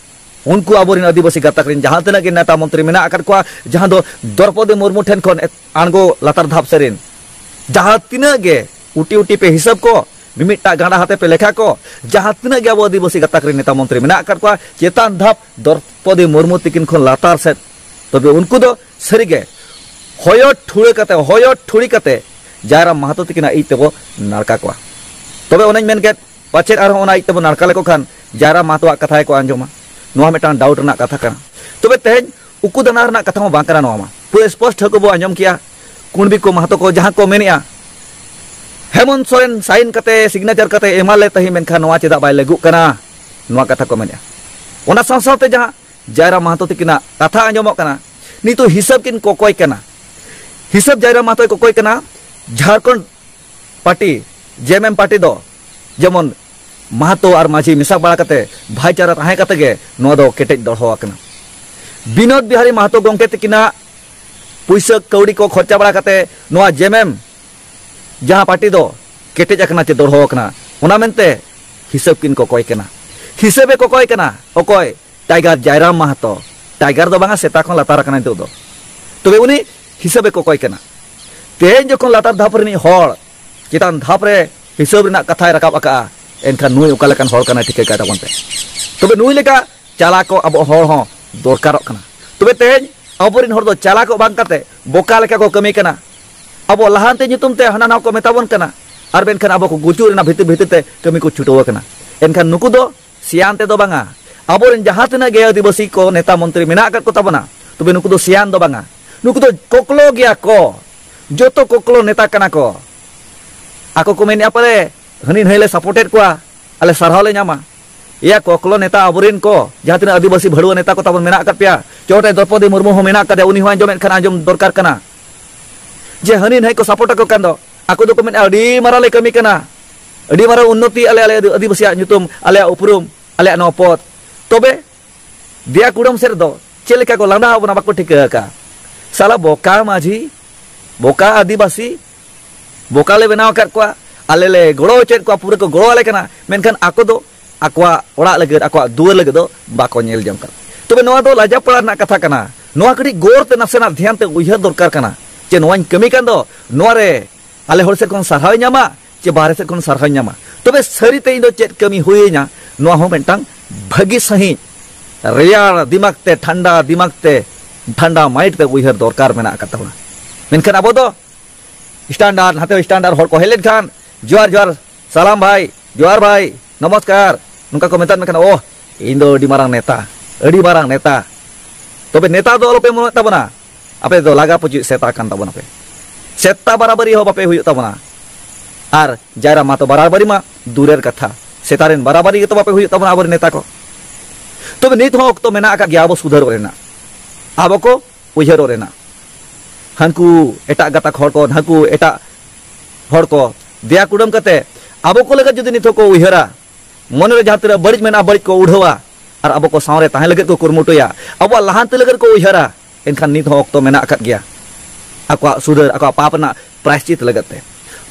ᱩᱱᱠᱩ ᱟᱵᱚᱨᱮᱱ ᱟᱹᱫᱤᱵᱟᱹᱥᱤ ᱜᱟᱛᱟᱠ ᱨᱮᱱ ᱡᱟᱦᱟᱸ ᱛᱤᱱᱟᱹᱜ ᱜᱮ ᱱᱮᱛᱟ ᱢᱚᱱᱛᱨᱤ ᱢᱮᱱᱟᱜ ᱟᱠᱟᱫ ᱠᱚᱣᱟ, ᱡᱟᱦᱟᱸ ᱫᱚ ᱫᱨᱚᱯᱚᱫᱤ ᱢᱩᱨᱢᱩ ᱴᱷᱮᱱ ᱠᱷᱚᱱ ᱮᱛ-, ᱟᱬᱜᱚ ᱞᱟᱛᱟᱨ ᱫᱷᱟᱯ ᱥᱮᱨᱮᱱ, ᱡᱟᱦᱟᱸ ᱛᱤᱱᱟᱹᱜ ᱜᱮ ᱩᱴᱤ ᱩᱴᱤ ᱯᱮ ᱦᱤᱥᱟᱹᱵ ᱠᱚ, ᱢᱤᱢᱤᱫᱴᱟᱜ ᱜᱟᱸᱰᱟ ᱦᱟᱛᱮ ᱯᱮ ᱞᱮᱠᱷᱟ ᱠᱚ, ᱡᱟᱦᱟᱸ ᱛᱤᱱᱟᱹᱜ ᱜᱮ ᱟᱵᱚ ᱟᱹᱫᱤᱵᱟᱹᱥᱤ ᱜᱟᱛᱟᱠ ᱨᱮᱱ ᱱᱮᱛᱟ ᱢᱚᱱᱛᱨᱤ ᱢᱮᱱᱟᱜ ᱟᱠᱟᱫ ᱠᱚᱣᱟ, ᱪᱮᱛᱟᱱ ᱫᱷᱟᱯ ᱫᱨᱚᱯᱚᱫᱤ ᱢᱩᱨᱢᱩ ᱛᱤᱠᱤᱱ ᱠᱷᱚᱱ ᱞᱟᱛᱟᱨ ᱥᱮᱫ, ᱛᱚᱵᱮ ᱩᱱᱠᱩ ᱫᱚ ᱥᱟᱹᱨᱤᱜᱮ ᱦᱚᱭᱚ ᱴᱷᱩᱲᱟᱹ ᱠᱟᱛᱮ, ᱦᱚᱭᱚ ᱴᱷᱩᱲᱤ ᱠᱟᱛᱮ ᱡᱟᱭᱨᱟᱢ ᱢᱟᱦᱟᱛᱚ ᱛᱤᱠᱤᱱᱟᱜ ᱤᱡ ᱛᱮᱵᱚ ᱱᱟᱲᱠᱟ ᱠᱚᱣᱟ᱾ ᱛᱚᱵᱮ ᱚᱱᱮᱧ ᱢᱮᱱ ᱠᱮᱫ, ᱯᱟᱪᱮᱫ ᱟᱨᱦᱚᱸ ᱚᱱᱟ ᱤᱡ ᱛᱮᱵᱚ ᱱᱟᱲᱠᱟ ᱞᱮᱠᱚ ᱠᱷᱟᱱ ᱡᱟᱭᱨᱟᱢ ᱢᱟᱦᱟᱛᱚᱣᱟᱜ ᱠᱟᱛᱷᱟ ᱜᱮᱠᱚ ᱟᱸᱡᱚᱢᱟ᱾ ᱱᱚᱣᱟ ᱢᱤᱫᱴᱟᱝ ᱰᱟᱣᱩᱴ ᱨᱮᱱᱟᱜ ᱠᱟᱛᱷᱟ ᱠᱟᱱᱟ᱾ ᱛᱚᱵᱮ ᱛᱮᱦᱮᱧ ᱩᱠᱩ ᱫᱟᱱᱟ ᱨᱮᱱᱟᱜ ᱠᱟᱛᱷᱟ ᱢᱟ ᱵᱟᱝ ᱠᱟᱱᱟ, ᱱᱚᱣᱟ ᱢᱟ ᱯᱩᱨᱟᱹ ᱥᱯᱚᱥᱴ ᱠᱚ ᱵᱚ ᱟᱸᱡᱚᱢ ᱠᱮᱜᱼᱟ᱾ ᱠᱩᱬᱵᱤ ᱠᱚ ᱢᱟᱦᱟᱛᱚ ᱠᱚ ᱡᱟᱦᱟᱸ ᱠᱚ ᱢᱮᱱᱮᱜᱼᱟ, ᱦᱮᱢᱚᱱᱛ ᱥᱚᱨᱮᱱ ᱥᱟᱭᱤᱱ ᱠᱟᱛᱮ, ᱥᱤᱜᱽᱱᱮᱪᱟᱨ ᱠᱟᱛᱮ ᱮᱢᱟ ᱞᱮ ᱛᱟᱦᱮᱸ, ᱢᱮᱱᱠᱷᱟᱱ ᱱᱚᱣᱟ ᱪᱮᱫᱟᱜ ᱵᱟᱭ ᱞᱟᱹᱜᱩᱜ ᱠᱟᱱᱟ, ᱱᱚᱣᱟ ᱠᱟᱛᱷᱟ ᱠᱚ ᱢᱮᱱᱮᱜᱼᱟ᱾ ᱚᱱᱟ ᱥᱟᱶ ᱥᱟᱶᱛᱮ ᱡᱟᱦᱟᱸ ᱡᱟᱭᱨᱟᱢ ᱢᱟᱦᱟᱛᱚ ᱛᱤᱠᱤᱱᱟᱜ ᱠᱟᱛᱷᱟ ᱟᱸᱡᱚᱢᱚᱜ ᱠᱟᱱᱟ, ᱱᱤᱛᱚᱜ ᱦᱤᱥᱟᱹᱵ ᱠᱤᱱ ᱠᱚᱠᱚᱭ ᱠᱟᱱᱟ᱾ ᱦᱤᱥᱟᱹᱵ ᱡᱟᱭᱨᱟᱢ ᱢᱟᱦᱟᱛᱚᱭ ᱠᱚᱠᱚᱭ ᱠᱟᱱᱟ᱾ ᱡᱷᱟᱲᱠᱷᱚᱸᱰ ᱯᱟᱨᱴᱤ, ᱡᱮ ᱮᱢ ᱮᱢ ᱯᱟᱨᱴᱤ ᱫᱚ ᱡᱮᱢᱚᱱ ᱢᱟᱦᱟᱛᱚ ᱟᱨ ᱢᱟᱹᱡᱷᱤ ᱢᱮᱥᱟ ᱵᱟᱲᱟ ᱠᱟᱛᱮ, ᱵᱷᱟᱭᱪᱟᱨᱟ ᱛᱟᱦᱮᱸ ᱠᱟᱛᱮ ᱜᱮ ᱱᱚᱣᱟ ᱫᱚ ᱠᱮᱴᱮᱡ ᱫᱚᱦᱚ ᱟᱠᱟᱱᱟ᱾ ᱵᱤᱱᱳᱫ ᱵᱤᱦᱟᱨᱤ ᱢᱟᱦᱟᱛᱚ ᱜᱚᱢᱠᱮ ᱛᱤᱠᱤᱱᱟᱜ ᱯᱩᱭᱥᱟᱹ ᱠᱟᱹᱣᱰᱤ ᱠᱚ ᱠᱷᱚᱨᱪᱟ ᱵᱟᱲᱟ ᱠᱟᱛᱮ ᱱᱚᱣᱟ ᱡᱮ ᱮᱢ ᱮᱢ ᱡᱟᱦᱟᱸ ᱯᱟᱨᱴᱤ ᱫᱚ ᱠᱮᱴᱮᱡ ᱟᱠᱟᱱᱟ ᱪᱮ ᱫᱚᱲᱦᱚ ᱟᱠᱟᱱᱟ, ᱚᱱᱟ ᱢᱮᱱᱛᱮ ᱦᱤᱥᱟᱹᱵ ᱠᱤᱱ ᱠᱚᱠᱚᱭ ᱠᱟᱱᱟ᱾ ᱦᱤᱥᱟᱹᱵᱮ ᱠᱚᱠᱚᱭ ᱠᱟᱱᱟ᱾ ᱚᱠᱚᱭ? ᱴᱟᱭᱜᱟᱨ ᱡᱟᱭᱨᱟᱢ ᱢᱟᱦᱟᱛᱚ᱾ ᱴᱟᱭᱜᱟᱨ ᱫᱚ ᱵᱟᱝᱟ, ᱥᱮᱛᱟ ᱠᱷᱚᱱ ᱞᱟᱛᱟᱨ ᱟᱠᱟᱱᱟ ᱱᱤᱛᱚᱜ ᱫᱚ᱾ ᱛᱚᱵᱮ ᱩᱱᱤ ᱦᱤᱥᱟᱹᱵᱮ ᱠᱚᱠᱚᱭ ᱠᱟᱱᱟ᱾ ᱛᱮᱦᱮᱧ ᱡᱚᱠᱷᱚᱱ ᱞᱟᱛᱟᱨ ᱫᱷᱟᱯ ᱨᱤᱱᱤᱡ ᱦᱚᱲ ᱪᱮᱛᱟᱱ ᱫᱷᱟᱯ ᱨᱮ ᱦᱤᱥᱟᱹᱵ ᱨᱮᱱᱟᱜ ᱠᱟᱛᱷᱟᱭ ᱨᱟᱠᱟᱵ ᱟᱠᱟᱜᱼᱟ, ᱮᱱᱠᱷᱟᱱ ᱱᱩᱭ ᱚᱠᱟ ᱞᱮᱠᱟᱱ ᱦᱚᱲ ᱠᱟᱱᱟᱭ ᱴᱷᱤᱠᱟᱹ ᱠᱟᱭ ᱛᱟᱵᱚᱱ ᱯᱮ᱾ ᱛᱚᱵᱮ ᱱᱩᱭ ᱞᱮᱠᱟ ᱪᱟᱞᱟᱠ ᱠᱚ ᱟᱵᱚ ᱦᱚᱲ ᱦᱚᱸ ᱫᱚᱨᱠᱟᱨᱚᱜ ᱠᱟᱱᱟ᱾ ᱛᱚᱵᱮ ᱛᱮᱦᱮᱧ ᱟᱵᱚᱨᱮᱱ ᱦᱚᱲ ᱫᱚ ᱪᱟᱞᱟᱠᱚᱜ ᱵᱟᱝ ᱠᱟᱛᱮ ᱵᱚᱠᱟ ᱞᱮᱠᱟ ᱠᱚ ᱠᱟᱹᱢᱤ ᱠᱟᱱᱟ᱾ ᱟᱵᱚ ᱞᱟᱦᱟᱱᱛᱤ ᱧᱩᱛᱩᱢ ᱛᱮ ᱦᱟᱱᱟ ᱱᱟᱣᱟ ᱠᱚ ᱢᱮᱛᱟ ᱵᱚᱱ ᱠᱟᱱᱟ, ᱟᱨ ᱢᱮᱱᱠᱷᱟᱱ ᱟᱵᱚ ᱠᱚ ᱜᱩᱡᱩᱜ ᱨᱮᱱᱟᱜ ᱵᱷᱤᱛᱤᱨ ᱵᱷᱤᱛᱤᱨ ᱛᱮ ᱠᱟᱹᱢᱤ ᱠᱚ ᱪᱷᱩᱴᱟᱹᱣ ᱟᱠᱟᱱᱟ᱾ ᱮᱱᱠᱷᱟᱱ ᱱᱩᱠᱩ ᱫᱚ ᱥᱤᱭᱟᱱ ᱛᱮᱫᱚ ᱵᱟᱝᱟ᱾ ᱟᱵᱚᱨᱮᱱ ᱡᱟᱦᱟᱸ ᱛᱤᱱᱟᱹᱜ ᱜᱮ ᱟᱹᱫᱤᱵᱟᱹᱥᱤ ᱠᱚ ᱱᱮᱛᱟ ᱢᱚᱱᱛᱨᱤ ᱢᱮᱱᱟᱜ ᱟᱠᱟᱫ ᱠᱚ ᱛᱟᱵᱚᱱᱟ, ᱛᱚᱵᱮ ᱱᱩᱠᱩ ᱫᱚ ᱥᱤᱭᱟᱱ ᱫᱚ ᱵᱟᱝᱟ᱾ ᱱᱩᱠᱩ ᱫᱚ ᱠᱚᱠᱞᱚ ᱜᱮᱭᱟ ᱠᱚ᱾ ᱡᱚᱛᱚ ᱠᱚᱠᱞᱚ ᱱᱮᱛᱟ ᱠᱟᱱᱟ ᱠᱚ᱾ ᱟᱠᱚ ᱠᱚ ᱢᱮᱱᱮᱫᱼᱟ, "ᱯᱟᱞᱮ ᱦᱟᱹᱱᱤ ᱱᱟᱹᱭ ᱞᱮ ᱥᱟᱯᱳᱨᱴᱮᱫ ᱠᱚᱣᱟ, ᱟᱞᱮ ᱥᱟᱨᱦᱟᱣ ᱞᱮ ᱧᱟᱢᱟ᱾" ᱮᱭᱟ ᱠᱚᱠᱞᱚ ᱱᱮᱛᱟ, ᱟᱵᱚᱨᱮᱱ ᱠᱚ ᱡᱟᱦᱟᱸ ᱛᱤᱱᱟᱹᱜ ᱟᱹᱫᱤᱵᱟᱹᱥᱤ ᱵᱷᱟᱹᱲᱩᱣᱟᱹ ᱱᱮᱛᱟ ᱠᱚ ᱛᱟᱵᱚᱱ ᱢᱮᱱᱟᱜ ᱟᱠᱟᱫ ᱯᱮᱭᱟ, ᱪᱚᱴ ᱨᱮ ᱫᱨᱚᱯᱚᱫᱤ ᱢᱩᱨᱢᱩ ᱦᱚᱸ ᱢᱮᱱᱟᱜ ᱟᱠᱟᱫᱮᱭᱟ, ᱩᱱᱤ ᱦᱚᱸ ᱟᱸᱡᱚᱢᱮᱫ ᱠᱷᱟᱱ ᱟᱸᱡᱚᱢ ᱫᱚᱨᱠᱟᱨ ᱠᱟᱱᱟ᱾ ᱡᱮ ᱦᱟᱹᱱᱤ ᱱᱟᱹᱭ ᱠᱚ ᱥᱟᱯᱳᱨᱴ ᱟᱠᱚ ᱠᱟᱱ ᱫᱚ, ᱟᱠᱚ ᱫᱚᱠᱚ ᱢᱮᱱᱟ, "ᱟᱹᱰᱤ ᱢᱟᱨᱟᱝ ᱞᱮ ᱠᱟᱹᱢᱤ ᱠᱟᱱᱟ, ᱟᱹᱰᱤ ᱢᱟᱨᱟᱝ ᱩᱱᱱᱚᱛᱤ ᱟᱞᱮ, ᱟᱞᱮ ᱟᱹᱫᱤᱵᱟᱹᱥᱤᱭᱟᱜ ᱧᱩᱛᱩᱢ, ᱟᱞᱮᱭᱟᱜ ᱩᱯᱨᱩᱢ, ᱟᱞᱮᱭᱟᱜ ᱱᱚᱣᱟ ᱯᱚᱫ᱾" ᱛᱚᱵᱮ ᱫᱮᱭᱟ ᱠᱩᱰᱟᱹᱢ ᱥᱮᱫ ᱫᱚ ᱪᱮᱫ ᱞᱮᱠᱟ ᱠᱚ ᱞᱟᱸᱫᱟ ᱟᱵᱚᱱᱟ, ᱵᱟᱠᱚ ᱴᱷᱤᱠᱟᱹ ᱟᱠᱟᱫᱼᱟ᱾ ᱥᱟᱞᱟ ᱵᱚᱠᱟ ᱢᱟᱹᱡᱷᱤ, ᱵᱚᱠᱟ ᱟᱹᱫᱤᱵᱟᱹᱥᱤ, ᱵᱚᱠᱟ ᱞᱮ ᱵᱮᱱᱟᱣ ᱟᱠᱟᱫ ᱠᱚᱣᱟ, ᱟᱞᱮ ᱞᱮ ᱜᱚᱲᱚ ᱦᱚᱪᱚᱭᱮᱫ ᱠᱚᱣᱟ, ᱯᱩᱨᱟᱹ ᱠᱚ ᱜᱚᱲᱚ ᱟᱞᱮ ᱠᱟᱱᱟ, ᱢᱮᱱᱠᱷᱟᱱ ᱟᱠᱚ ᱫᱚ ᱟᱠᱚᱣᱟᱜ ᱚᱲᱟᱜ ᱞᱟᱹᱜᱤᱫ, ᱟᱠᱚᱣᱟᱜ ᱫᱩᱣᱟᱹᱨ ᱞᱟᱹᱜᱤᱫ ᱫᱚ ᱵᱟᱠᱚ ᱧᱮᱞ ᱡᱚᱝ ᱠᱟᱱᱟ᱾ ᱛᱚᱵᱮ ᱱᱚᱣᱟ ᱫᱚ ᱞᱟᱡᱟᱯᱟᱲᱟ ᱨᱮᱱᱟᱜ ᱠᱟᱛᱷᱟ ᱠᱟᱱᱟ᱾ ᱱᱚᱣᱟ ᱠᱟᱹᱴᱤᱡ ᱜᱚᱨ ᱛᱮ ᱱᱟᱥᱮᱱᱟᱜ ᱫᱷᱮᱭᱟᱱ ᱛᱮ ᱩᱭᱦᱟᱹᱨ ᱫᱚᱨᱠᱟᱨ ᱠᱟᱱᱟ, ᱡᱮ ᱱᱚᱣᱟᱧ ᱠᱟᱹᱢᱤ ᱠᱟᱱ ᱫᱚ, ᱱᱚᱣᱟ ᱨᱮ ᱟᱞᱮ ᱦᱚᱲ ᱥᱮᱫ ᱠᱷᱚᱱ ᱥᱟᱨᱦᱟᱣ ᱧᱟᱢᱟ ᱪᱮ ᱵᱟᱦᱨᱮ ᱥᱮᱫ ᱠᱷᱚᱱ ᱥᱟᱨᱦᱟᱣ ᱧᱟᱢᱟ? ᱛᱚᱵᱮ ᱥᱟᱹᱨᱤᱛᱮ ᱤᱧ ᱫᱚ ᱪᱮᱫ ᱠᱟᱹᱢᱤ ᱦᱩᱭᱟᱹᱧᱟ, ᱱᱚᱣᱟ ᱦᱚᱸ ᱢᱤᱫᱴᱟᱝ ᱵᱷᱟᱹᱜᱤ ᱥᱟᱺᱦᱤᱡ ᱨᱮᱭᱟᱲ ᱫᱤᱢᱟᱜᱽ ᱛᱮ, ᱴᱷᱟᱱᱰᱟ ᱫᱤᱢᱟᱜᱽ ᱛᱮ, ᱴᱷᱟᱱᱰᱟ ᱢᱟᱭᱤᱱᱰ ᱛᱮ ᱩᱭᱦᱟᱹᱨ ᱫᱚᱨᱠᱟᱨ ᱢᱮᱱᱟᱜ ᱟᱠᱟᱫ ᱛᱟᱵᱚᱱᱟ᱾ ᱢᱮᱱᱠᱷᱟᱱ ᱟᱵᱚ ᱫᱚ ᱥᱴᱟᱱᱰᱟᱨᱰ, ᱱᱟᱛᱮ ᱥᱴᱟᱱᱰᱟᱨᱰ ᱦᱚᱲ ᱠᱚ ᱦᱮᱡ ᱞᱮᱱᱠᱷᱟᱱ, "ᱡᱚᱦᱟᱨ, ᱡᱚᱦᱟᱨ, ᱥᱟᱞᱟᱢ ᱵᱷᱟᱭ, ᱡᱚᱦᱟᱨ ᱵᱷᱟᱭ, ᱱᱚᱢᱚᱥᱠᱟᱨ", ᱱᱚᱝᱠᱟ ᱠᱚ ᱢᱮᱛᱟᱫ ᱢᱮᱠᱷᱟᱱ, "ᱳᱦ, ᱤᱧ ᱫᱚ ᱟᱹᱰᱤ ᱢᱟᱨᱟᱝ ᱱᱮᱛᱟ, ᱟᱹᱰᱤ ᱢᱟᱨᱟᱝ ᱱᱮᱛᱟ᱾" ᱛᱚᱵᱮ ᱱᱮᱛᱟ ᱫᱚ ᱟᱞᱚᱯᱮ ᱢᱚᱱᱮᱭᱮᱫ ᱛᱟᱵᱚᱱᱟ, ᱟᱯᱮ ᱫᱚ ᱞᱟᱜᱟ ᱯᱩᱪᱩᱡ ᱥᱮᱛᱟ ᱠᱟᱱ ᱛᱟᱵᱚᱱᱟᱯᱮ᱾ ᱥᱮᱛᱟ ᱵᱟᱨᱟᱵᱟᱨᱤ ᱦᱚᱸ ᱵᱟᱯᱮ ᱦᱩᱭᱩᱜ ᱛᱟᱵᱚᱱᱟ᱾ ᱟᱨ ᱡᱟᱭᱨᱟ ᱢᱟ ᱛᱚ ᱵᱟᱨᱟᱵᱟᱨᱤ ᱢᱟ ᱫᱩᱨᱮᱨ ᱠᱟᱛᱷᱟ, ᱥᱮᱛᱟ ᱨᱮᱱ ᱵᱟᱨᱟᱵᱟᱨᱤ ᱜᱮᱛᱚ ᱵᱟᱯᱮ ᱦᱩᱭᱩᱜ ᱛᱟᱵᱚᱱᱟ ᱟᱵᱚᱨᱮᱱ ᱱᱮᱛᱟ ᱠᱚ᱾ ᱛᱚᱵᱮ ᱱᱤᱛ ᱦᱚᱸ ᱚᱠᱛᱚ ᱢᱮᱱᱟᱜ ᱟᱠᱟᱫ ᱜᱮᱭᱟ ᱟᱵᱚ ᱥᱩᱫᱷᱟᱹᱨᱚᱜ ᱨᱮᱱᱟᱜ, ᱟᱵᱚ ᱠᱚ ᱩᱭᱦᱟᱹᱨᱚᱜ ᱨᱮᱱᱟᱜ᱾ ᱦᱟᱱᱠᱩ ᱮᱴᱟᱜ ᱜᱟᱛᱟᱠ ᱦᱚᱲ ᱠᱚ, ᱦᱟᱱᱠᱩ ᱮᱴᱟᱜ ᱦᱚᱲ ᱠᱚ ᱫᱮᱭᱟ ᱠᱩᱰᱟᱹᱢ ᱠᱟᱛᱮ ᱟᱵᱚ ᱠᱚ ᱞᱟᱹᱜᱤᱫ ᱡᱩᱫᱤ ᱱᱤᱛᱚᱜ ᱠᱚ ᱩᱭᱦᱟᱹᱨᱟ, ᱢᱚᱱᱮ ᱨᱮ ᱡᱟᱦᱟᱸ ᱛᱤᱱᱟᱹᱜ ᱵᱟᱹᱲᱤᱡ ᱢᱮᱱᱟᱜᱼᱟ, ᱵᱟᱹᱲᱤᱡ ᱠᱚ ᱩᱰᱷᱟᱹᱣᱟ, ᱟᱨ ᱟᱵᱚ ᱠᱚ ᱥᱟᱶ ᱨᱮ ᱛᱟᱦᱮᱸ ᱞᱟᱹᱜᱤᱫ ᱠᱚ ᱠᱩᱨᱩᱢᱩᱴᱩᱭᱟ, ᱟᱵᱚᱣᱟᱜ ᱞᱟᱦᱟᱱᱛᱤ ᱞᱟᱹᱜᱤᱫ ᱠᱚ ᱩᱭᱦᱟᱹᱨᱟ, ᱮᱱᱠᱷᱟᱱ ᱱᱤᱛ ᱦᱚᱸ ᱚᱠᱛᱚ ᱢᱮᱱᱟᱜ ᱟᱠᱟᱫ ᱜᱮᱭᱟ ᱟᱠᱚᱣᱟᱜ ᱥᱩᱫᱷᱟᱹᱨ, ᱟᱠᱚᱣᱟᱜ ᱯᱟᱯ ᱨᱮᱱᱟᱜ ᱯᱨᱟᱭᱥᱪᱤᱛ ᱞᱟᱹᱜᱤᱫ ᱛᱮ᱾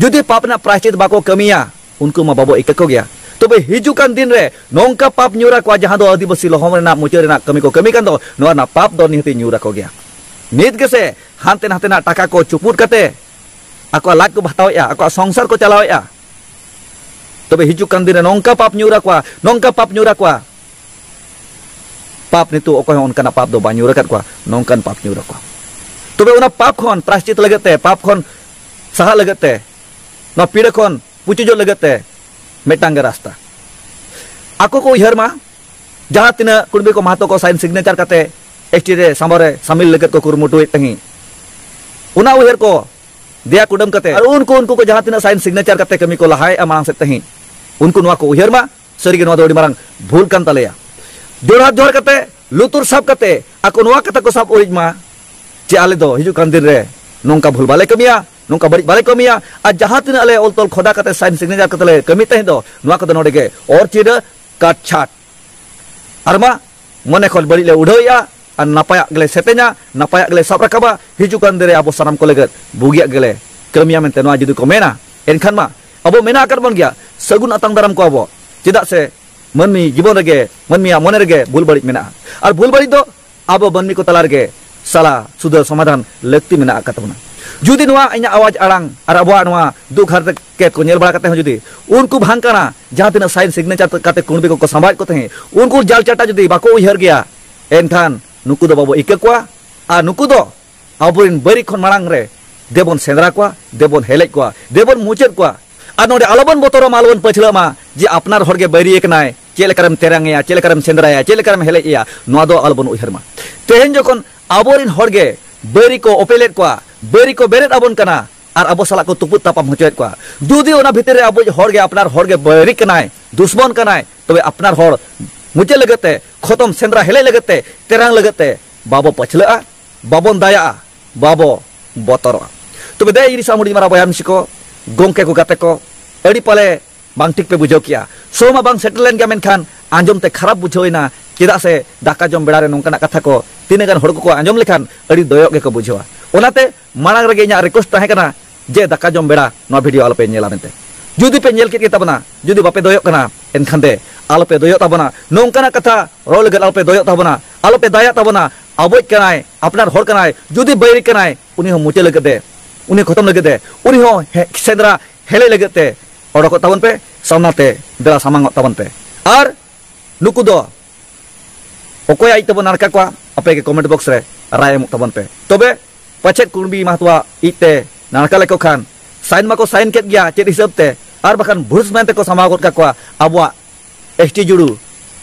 ᱡᱩᱫᱤ ᱯᱟᱯ ᱨᱮᱱᱟᱜ ᱯᱨᱟᱭᱥᱪᱤᱛ ᱵᱟᱠᱚ ᱠᱟᱹᱢᱤᱭᱟ, ᱩᱱᱠᱩ ᱢᱟ ᱵᱟᱵᱚ ᱤᱠᱟᱹ ᱠᱚᱜᱮᱭᱟ᱾ ᱛᱚᱵᱮ ᱦᱤᱡᱩᱜ ᱠᱟᱱ ᱫᱤᱱ ᱨᱮ ᱱᱚᱝᱠᱟ ᱯᱟᱯ ᱧᱩᱨ ᱟᱠᱚᱣᱟ, ᱡᱟᱦᱟᱸ ᱫᱚ ᱟᱹᱫᱤᱵᱟᱹᱥᱤ ᱞᱚᱦᱚᱢ ᱨᱮᱱᱟᱜ ᱢᱩᱪᱟᱹᱫ ᱨᱮᱱᱟᱜ ᱠᱟᱹᱢᱤ ᱠᱚ ᱠᱟᱹᱢᱤ ᱠᱟᱱ ᱫᱚ, ᱱᱚᱣᱟ ᱨᱮᱱᱟᱜ ᱯᱟᱯ ᱫᱚ ᱱᱤᱦᱟᱹᱛ ᱧᱩᱨ ᱟᱠᱚ ᱜᱮᱭᱟ᱾ ᱱᱤᱛ ᱜᱮᱥᱮ ᱦᱟᱱᱛᱮ ᱱᱟᱛᱮᱱᱟᱜ ᱴᱟᱠᱟ ᱠᱚ ᱪᱩᱯᱩᱫ ᱠᱟᱛᱮ ᱟᱠᱚᱣᱟᱜ ᱞᱟᱡ ᱠᱚ ᱵᱷᱟᱛᱟᱣᱮᱫᱼᱟ, ᱟᱠᱚᱣᱟᱜ ᱥᱚᱝᱥᱟᱨ ᱠᱚ ᱪᱟᱞᱟᱣᱮᱫᱼᱟ᱾ ᱛᱚᱵᱮ ᱦᱤᱡᱩᱜ ᱠᱟᱱ ᱫᱤᱱ ᱨᱮ ᱱᱚᱝᱠᱟ ᱯᱟᱯ ᱧᱩᱨ ᱟᱠᱚᱣᱟ, ᱱᱚᱝᱠᱟ ᱯᱟᱯ ᱧᱩᱨ ᱟᱠᱚᱣᱟ᱾ ᱯᱟᱯ ᱱᱤᱛᱚᱜ ᱚᱠᱚᱭ ᱦᱚᱸ ᱚᱱᱠᱟᱱᱟᱜ ᱯᱟᱯ ᱫᱚ ᱵᱟᱭ ᱧᱩᱨ ᱟᱠᱟᱫ ᱠᱚᱣᱟ, ᱱᱚᱝᱠᱟᱱ ᱯᱟᱯ ᱧᱩᱨ ᱟᱠᱚᱣᱟ᱾ ᱛᱚᱵᱮ ᱚᱱᱟ ᱯᱟᱯ ᱠᱷᱚᱱ ᱯᱨᱟᱭᱥᱪᱤᱛ ᱞᱟᱹᱜᱤᱫ ᱛᱮ, ᱯᱟᱯ ᱠᱷᱚᱱ ᱥᱟᱦᱟᱜ ᱞᱟᱹᱜᱤᱫ ᱛᱮ, ᱱᱚᱣᱟ ᱯᱤᱲᱟᱹ ᱠᱷᱚᱱ ᱯᱩᱪᱩᱡᱚᱜ ᱞᱟᱹᱜᱤᱫ ᱛᱮ ᱢᱤᱫᱴᱟᱝ ᱜᱮ ᱨᱟᱥᱛᱟ᱾ ᱟᱠᱚ ᱠᱚ ᱩᱭᱦᱟᱹᱨ ᱢᱟ, ᱡᱟᱦᱟᱸ ᱛᱤᱱᱟᱹᱜ ᱠᱩᱲᱢᱤ ᱠᱚ ᱢᱟᱦᱟᱛᱚ ᱠᱚ ᱥᱟᱭᱤᱱ ᱥᱤᱜᱽᱱᱮᱪᱟᱨ ᱠᱟᱛᱮ ᱮᱥᱴᱤ ᱨᱮ ᱥᱟᱢᱵᱟᱣ ᱨᱮ ᱥᱟᱢᱤᱞ ᱞᱟᱹᱜᱤᱫ ᱠᱚ ᱠᱩᱨᱩᱢᱩᱴᱩᱭᱮᱫ ᱛᱟᱦᱮᱸᱫ, ᱚᱱᱟ ᱩᱭᱦᱟᱹᱨ ᱠᱚ ᱫᱮᱭᱟ ᱠᱩᱰᱟᱹᱢ ᱠᱟᱛᱮ, ᱟᱨ ᱩᱱᱠᱩ, ᱩᱱᱠᱩ ᱠᱚ ᱡᱟᱦᱟᱸ ᱛᱤᱱᱟᱹᱜ ᱥᱟᱭᱤᱱ ᱥᱤᱜᱽᱱᱮᱪᱟᱨ ᱠᱟᱛᱮ ᱠᱟᱹᱢᱤ ᱠᱚ ᱞᱟᱦᱟᱭᱮᱫᱼᱟ ᱢᱟᱲᱟᱝ ᱥᱮᱫ ᱛᱟᱦᱮᱸᱫ, ᱩᱱᱠᱩ ᱱᱚᱣᱟ ᱠᱚ ᱩᱭᱦᱟᱹᱨ ᱢᱟ, ᱥᱟᱹᱨᱤᱜᱮ ᱱᱚᱣᱟ ᱫᱚ ᱟᱹᱰᱤ ᱢᱟᱨᱟᱝ ᱵᱷᱩᱞ ᱠᱟᱱ ᱛᱟᱞᱮᱭᱟ᱾ ᱡᱚᱲᱦᱟᱛ ᱡᱚᱦᱟᱨ ᱠᱟᱛᱮ, ᱞᱩᱛᱩᱨ ᱥᱟᱵ ᱠᱟᱛᱮ ᱟᱠᱚ ᱱᱚᱣᱟ ᱠᱟᱛᱷᱟ ᱠᱚ ᱥᱟᱵ ᱩᱨᱤᱡ ᱢᱟ, ᱡᱮ ᱟᱞᱮ ᱫᱚ ᱦᱤᱡᱩᱜ ᱠᱟᱱ ᱫᱤᱱ ᱨᱮ ᱱᱚᱝᱠᱟ ᱵᱷᱩᱞ ᱵᱟᱞᱮ ᱠᱟᱹᱢᱤᱭᱟ, ᱱᱚᱝᱠᱟ ᱵᱟᱹᱲᱤᱡ ᱵᱟᱞᱮ ᱠᱟᱹᱢᱤᱭᱟ, ᱟᱨ ᱡᱟᱦᱟᱸ ᱛᱤᱱᱟᱹᱜ ᱟᱞᱮ ᱚᱞ ᱛᱚᱞ ᱠᱷᱚᱫᱟ ᱠᱟᱛᱮ ᱥᱟᱭᱤᱱ ᱥᱤᱜᱽᱱᱮᱪᱟᱨ ᱠᱟᱛᱮ ᱞᱮ ᱠᱟᱹᱢᱤ ᱛᱟᱦᱮᱸᱫ ᱫᱚ, ᱱᱚᱣᱟ ᱠᱚᱫᱚ ᱱᱚᱰᱮ ᱜᱮ ᱚᱨ ᱪᱤᱨᱟᱹ ᱠᱟᱴ ᱪᱷᱟᱴ᱾ ᱟᱨ ᱢᱟ ᱢᱚᱱᱮ ᱠᱷᱚᱱ ᱵᱟᱹᱲᱤᱡ ᱞᱮ ᱩᱰᱷᱟᱹᱣᱮᱫᱼᱟ, ᱟᱨ ᱱᱟᱯᱟᱭᱟᱜ ᱜᱮᱞᱮ ᱥᱮᱯᱮᱧᱟ, ᱱᱟᱯᱟᱭᱟᱜ ᱜᱮᱞᱮ ᱥᱟᱵ ᱨᱟᱠᱟᱵᱟ᱾ ᱦᱤᱡᱩᱜ ᱠᱟᱱ ᱫᱤᱱ ᱨᱮ ᱟᱵᱚ ᱥᱟᱱᱟᱢ ᱠᱚ ᱞᱟᱹᱜᱤᱫ ᱵᱩᱜᱤᱭᱟᱜ ᱜᱮᱞᱮ ᱠᱟᱹᱢᱤᱭᱟ ᱢᱮᱱᱛᱮ ᱱᱚᱣᱟ ᱡᱩᱫᱤ ᱠᱚ ᱢᱮᱱᱟ, ᱮᱱᱠᱷᱟᱱ ᱢᱟ ᱟᱵᱚ ᱢᱮᱱᱟᱜ ᱟᱠᱟᱫ ᱵᱚᱱ ᱜᱮᱭᱟ, ᱥᱟᱹᱜᱩᱱ ᱟᱛᱟᱝ ᱫᱟᱨᱟᱢ ᱠᱚᱣᱟ ᱵᱚ᱾ ᱪᱮᱫᱟᱜ ᱥᱮ ᱢᱟᱹᱱᱢᱤ ᱡᱤᱵᱚᱱ ᱨᱮᱜᱮ, ᱢᱟᱹᱱᱢᱤᱭᱟᱜ ᱢᱚᱱᱮ ᱨᱮᱜᱮ ᱵᱷᱩᱞ ᱵᱟᱹᱲᱤᱡ ᱢᱮᱱᱟᱜᱼᱟ, ᱟᱨ ᱵᱷᱩᱞ ᱵᱟᱹᱲᱤᱡ ᱫᱚ ᱟᱵᱚ ᱢᱟᱹᱱᱢᱤ ᱠᱚ ᱛᱟᱞᱟ ᱨᱮᱜᱮ ᱥᱟᱞᱟ ᱥᱩᱫᱷᱟᱹ ᱥᱚᱢᱟᱫᱷᱟᱱ ᱞᱟᱹᱠᱛᱤ ᱢᱮᱱᱟᱜ ᱟᱠᱟᱫ ᱛᱟᱵᱚᱱᱟ᱾ ᱡᱩᱫᱤ ᱱᱚᱣᱟ ᱤᱧᱟᱹᱜ ᱟᱣᱟᱡᱽ ᱟᱲᱟᱝ ᱟᱨ ᱟᱵᱚᱣᱟᱜ ᱱᱚᱣᱟ ᱫᱩᱠ ᱦᱟᱨᱠᱮᱛ ᱠᱚ ᱧᱮᱞ ᱵᱟᱲᱟ ᱠᱟᱛᱮ ᱦᱚᱸ ᱡᱩᱫᱤ ᱩᱱᱠᱩ ᱵᱷᱟᱝ ᱠᱟᱱᱟ ᱡᱟᱦᱟᱸ ᱛᱤᱱᱟᱹᱜ ᱥᱟᱭᱤᱱ ᱥᱤᱜᱽᱱᱮᱪᱟᱨ ᱠᱟᱛᱮ ᱠᱩᱬᱵᱤ ᱠᱚᱠᱚ ᱥᱟᱢᱵᱟᱣᱮᱫ ᱠᱚ ᱛᱟᱦᱮᱸᱫ, ᱩᱱᱠᱩ ᱡᱟᱞ ᱪᱟᱴᱟ ᱡᱩᱫᱤ ᱵᱟᱠᱚ ᱩᱭᱦᱟᱹᱨ ᱜᱮᱭᱟ, ᱮᱱᱠᱷᱟᱱ ᱱᱩᱠᱩ ᱫᱚ ᱵᱟᱵᱚ ᱤᱠᱟᱹ ᱠᱚᱣᱟ᱾ ᱟᱨ ᱱᱩᱠᱩ ᱫᱚ ᱟᱵᱚᱨᱮᱱ ᱵᱟᱹᱨᱤ ᱠᱷᱚᱱ ᱢᱟᱲᱟᱝ ᱨᱮ ᱫᱮᱵᱚᱱ ᱥᱮᱸᱫᱽᱨᱟ ᱠᱚᱣᱟ, ᱫᱮᱵᱚᱱ ᱦᱮᱞᱮᱡ ᱠᱚᱣᱟ, ᱫᱮᱵᱚᱱ ᱢᱩᱪᱟᱹᱫ ᱠᱚᱣᱟ᱾ ᱟᱨ ᱱᱚᱰᱮ ᱟᱞᱚᱵᱚᱱ ᱵᱚᱛᱚᱨᱚᱜ ᱢᱟ, ᱟᱞᱚᱵᱚᱱ ᱯᱟᱹᱪᱷᱞᱟᱹᱜ ᱢᱟ ᱡᱮ ᱟᱯᱱᱟᱨ ᱦᱚᱲᱜᱮ ᱵᱟᱹᱨᱤᱭᱮ ᱠᱟᱱᱟᱭ, ᱪᱮᱫ ᱞᱮᱠᱟᱨᱮᱢ ᱛᱮᱨᱟᱝ ᱮᱭᱟ, ᱪᱮᱫ ᱞᱮᱠᱟᱨᱮᱢ ᱥᱮᱸᱫᱽᱨᱟᱭᱟ, ᱪᱮᱫ ᱞᱮᱠᱟᱨᱮᱢ ᱦᱮᱞᱮᱡ ᱮᱭᱟ, ᱱᱚᱣᱟ ᱫᱚ ᱟᱞᱚᱵᱚᱱ ᱩᱭᱦᱟᱹᱨ ᱢᱟ᱾ ᱛᱮᱦᱮᱧ ᱡᱚᱠᱷᱚᱱ ᱟᱵᱚᱨᱮᱱ ᱦᱚᱲᱜᱮ ᱵᱟᱹᱨᱤ ᱠᱚ ᱚᱯᱮᱞᱮᱫ ᱠᱚᱣᱟ, ᱵᱟᱹᱨᱤ ᱠᱚ ᱵᱮᱨᱮᱫ ᱟᱵᱚᱱ ᱠᱟᱱᱟ, ᱟᱨ ᱟᱵᱚ ᱥᱟᱞᱟᱜ ᱠᱚ ᱛᱩᱯᱩᱫ ᱛᱟᱯᱟᱢ ᱦᱚᱪᱚᱭᱮᱫ ᱠᱚᱣᱟ, ᱡᱩᱫᱤ ᱚᱱᱟ ᱵᱷᱤᱛᱤᱨ ᱨᱮ ᱟᱵᱚᱭᱤᱡ ᱦᱚᱲᱜᱮ, ᱟᱯᱱᱟᱨ ᱦᱚᱲᱜᱮ ᱵᱟᱹᱨᱤ ᱠᱟᱱᱟᱭ, ᱫᱩᱥᱢᱚᱱ ᱠᱟᱱᱟᱭ, ᱛᱚᱵᱮ ᱟᱯᱱᱟᱨ ᱦᱚᱲ ᱢᱩᱪᱟᱹᱫ ᱞᱟᱹᱜᱤᱫ ᱛᱮ, ᱠᱷᱚᱛᱚᱢ ᱥᱮᱸᱫᱽᱨᱟ ᱦᱮᱞᱮᱡ ᱞᱟᱹᱜᱤᱫ ᱛᱮ, ᱛᱮᱨᱟᱝ ᱞᱟᱹᱜᱤᱫ ᱛᱮ ᱵᱟᱵᱚ ᱯᱟᱹᱪᱷᱞᱟᱹᱜᱼᱟ, ᱵᱟᱵᱚᱱ ᱫᱟᱭᱟᱜᱼᱟ, ᱵᱟᱵᱚ ᱵᱚᱛᱚᱨᱚᱜᱼᱟ᱾ ᱛᱚᱵᱮ ᱫᱮ ᱤᱧ ᱨᱤᱥᱟ ᱦᱩᱰᱤᱧ ᱢᱟᱨᱟᱝ ᱵᱚᱭᱦᱟ ᱢᱤᱥᱤ ᱠᱚ, ᱜᱚᱝᱠᱮ ᱠᱚ, ᱜᱟᱛᱮ ᱠᱚ, ᱟᱹᱰᱤ ᱯᱟᱞᱮ ᱵᱟᱝ ᱴᱷᱤᱠ ᱯᱮ ᱵᱩᱡᱷᱟᱹᱣ ᱠᱮᱜᱼᱟ᱾ ᱥᱚ ᱢᱟ ᱵᱟᱝ ᱥᱮᱴᱮᱨ ᱞᱮᱱ ᱜᱮᱭᱟ, ᱢᱮᱱᱠᱷᱟᱱ ᱟᱸᱡᱚᱢ ᱛᱮ ᱠᱷᱟᱨᱟᱯ ᱵᱩᱡᱷᱟᱹᱣ ᱮᱱᱟ᱾ ᱪᱮᱫᱟᱜ ᱥᱮ ᱫᱟᱠᱟ ᱡᱚᱢ ᱵᱮᱲᱟ ᱨᱮ ᱱᱚᱝᱠᱟᱱᱟᱜ ᱠᱟᱛᱷᱟ ᱠᱚ ᱛᱤᱱᱟᱹᱜ ᱜᱟᱱ ᱦᱚᱲ ᱠᱚᱠᱚ ᱟᱸᱡᱚᱢ ᱞᱮᱠᱷᱟᱱ ᱟᱹᱰᱤ ᱫᱚᱭᱚᱜ ᱜᱮᱠᱚ ᱵᱩᱡᱷᱟᱹᱣᱟ᱾ ᱚᱱᱟᱛᱮ ᱢᱟᱲᱟᱝ ᱨᱮᱜᱮ ᱤᱧᱟᱹᱜ ᱨᱤᱠᱩᱭᱮᱥᱴ ᱛᱟᱦᱮᱸ ᱠᱟᱱᱟ ᱡᱮ ᱫᱟᱠᱟ ᱡᱚᱢ ᱵᱮᱲᱟ ᱱᱚᱣᱟ ᱵᱷᱤᱰᱤᱭᱳ ᱟᱞᱚᱯᱮ ᱧᱮᱞᱟ ᱢᱮᱱᱛᱮ᱾ ᱡᱩᱫᱤ ᱯᱮ ᱧᱮᱞ ᱠᱮᱫ ᱜᱮ ᱛᱟᱵᱚᱱᱟ, ᱡᱩᱫᱤ ᱵᱟᱯᱮ ᱫᱚᱭᱚᱜ ᱠᱟᱱᱟ, ᱮᱱᱠᱷᱟᱱ ᱫᱮ ᱟᱞᱚᱯᱮ ᱫᱚᱭᱚᱜ ᱛᱟᱵᱚᱱᱟ᱾ ᱱᱚᱝᱠᱟᱱᱟᱜ ᱠᱟᱛᱷᱟ ᱨᱚᱲ ᱞᱟᱹᱜᱤᱫ ᱟᱞᱚᱯᱮ ᱫᱚᱭᱚᱜ ᱛᱟᱵᱚᱱᱟ, ᱟᱞᱚᱯᱮ ᱫᱟᱭᱟᱜ ᱛᱟᱵᱚᱱᱟ᱾ ᱟᱵᱚᱭᱤᱡ ᱠᱟᱱᱟᱭ, ᱟᱯᱱᱟᱨ ᱦᱚᱲ ᱠᱟᱱᱟᱭ, ᱡᱩᱫᱤ ᱵᱟᱹᱭᱨᱤ ᱠᱟᱱᱟᱭ, ᱩᱱᱤ ᱦᱚᱸ ᱢᱩᱪᱟᱹᱫ ᱞᱟᱹᱜᱤᱫ ᱛᱮ, ᱩᱱᱤ ᱦᱚᱸ ᱠᱷᱚᱛᱚᱢ ᱞᱟᱹᱜᱤᱫ ᱛᱮ, ᱩᱱᱤ ᱦᱚᱸ ᱦᱮ-, ᱥᱮᱸᱫᱽᱨᱟ ᱦᱮᱞᱮᱡ ᱞᱟᱹᱜᱤᱫ ᱛᱮ ᱚᱰᱚᱠᱚᱜ ᱛᱟᱵᱚᱱ ᱯᱮ, ᱥᱟᱢᱱᱟ ᱛᱮ ᱫᱮᱞᱟ ᱥᱟᱢᱟᱝᱚᱜ ᱛᱟᱵᱚᱱ ᱯᱮ᱾ ᱟᱨ ᱱᱩᱠᱩ ᱫᱚ ᱚᱠᱚᱭᱟᱜ ᱤᱡ ᱛᱮᱵᱚᱱ ᱱᱟᱲᱠᱟ ᱠᱚᱣᱟ, ᱟᱯᱮ ᱜᱮ comment box ᱨᱮ ᱨᱟᱭ ᱮᱢᱚᱜ ᱛᱟᱵᱚᱱ ᱯᱮ᱾ ᱛᱚᱵᱮ ᱯᱟᱪᱮᱫ ᱠᱩᱲᱢᱤ ᱢᱟᱦᱟᱛᱚᱣᱟᱜ ᱤᱡ ᱛᱮ ᱱᱟᱲᱠᱟ ᱞᱮᱠᱚ ᱠᱷᱟᱱ ᱥᱟᱭᱤᱱ ᱢᱟᱠᱚ ᱥᱟᱭᱤᱱ ᱠᱮᱫ ᱜᱮᱭᱟ ᱪᱮᱫ ᱦᱤᱥᱟᱹᱵ ᱛᱮ, ᱟᱨ ᱵᱟᱠᱷᱟᱱ ᱵᱷᱩᱥ ᱢᱮᱱᱛᱮ ᱠᱚ ᱥᱟᱢᱟᱣ ᱜᱚᱫ ᱠᱟᱠᱚᱣᱟ ᱟᱵᱚᱣᱟᱜ ᱮᱥ ᱴᱤ ᱡᱩᱲᱩ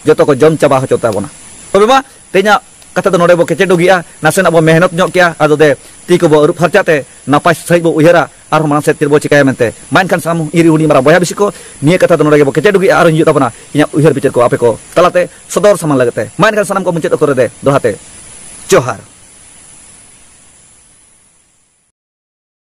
ᱡᱚᱛᱚ ᱠᱚ ᱡᱚᱢ ᱪᱟᱵᱟ ᱦᱚᱪᱚ ᱛᱟᱵᱚᱱᱟ᱾ ᱛᱚᱵᱮ ᱢᱟ ᱛᱮᱦᱮᱧᱟᱜ ᱠᱟᱛᱷᱟ ᱫᱚ ᱱᱚᱰᱮ ᱵᱚ ᱠᱮᱪᱮᱫ ᱰᱩᱜᱤᱜᱼᱟ᱾ ᱱᱟᱥᱮᱱᱟᱜ ᱵᱚ ᱢᱮᱦᱱᱚᱛ ᱧᱚᱜ ᱠᱮᱜᱼᱟ, ᱟᱫᱚ ᱫᱮ ᱛᱤ ᱠᱚᱵᱚ ᱟᱹᱨᱩᱵ ᱯᱷᱟᱨᱪᱟ ᱛᱮ ᱱᱟᱯᱟᱭ ᱥᱟᱺᱦᱤᱡ ᱵᱚ ᱩᱭᱦᱟᱹᱨᱟ, ᱟᱨᱦᱚᱸ ᱢᱟᱲᱟᱝ ᱥᱮᱫ ᱪᱮᱫ ᱵᱚ ᱪᱤᱠᱟᱹᱭᱟ ᱢᱮᱱᱛᱮ᱾ ᱢᱟ ᱮᱱᱠᱷᱟᱱ ᱥᱟᱱᱟᱢ ᱤᱧ ᱨᱮᱱ ᱦᱩᱰᱤᱧ ᱢᱟᱨᱟᱝ ᱵᱚᱭᱦᱟ ᱵᱤᱥᱤ ᱠᱚ, ᱱᱤᱭᱟᱹ ᱠᱟᱛᱷᱟ ᱫᱚ ᱱᱚᱰᱮ ᱜᱮᱵᱚ ᱠᱮᱪᱮᱫ ᱰᱩᱜᱤᱜᱼᱟ᱾ ᱟᱨᱦᱚᱸ ᱦᱤᱡᱩᱜ ᱛᱟᱵᱚᱱᱟ ᱤᱧᱟᱹᱜ ᱩᱭᱦᱟᱹᱨ ᱵᱤᱪᱟᱹᱨ ᱠᱚ ᱟᱯᱮ ᱠᱚ ᱛᱟᱞᱟᱛᱮ ᱥᱚᱫᱚᱨ ᱥᱟᱢᱟᱝ ᱞᱟᱹᱜᱤᱫ ᱛᱮ᱾ ᱢᱟ ᱮᱱᱠᱷᱟᱱ ᱥᱟᱱᱟᱢ ᱠᱚ ᱢᱩᱪᱟᱹᱫ ᱚᱠᱛᱚ ᱨᱮ ᱫᱮ ᱫᱚᱦᱲᱟ ᱛᱮ ᱡᱚᱦᱟᱨ᱾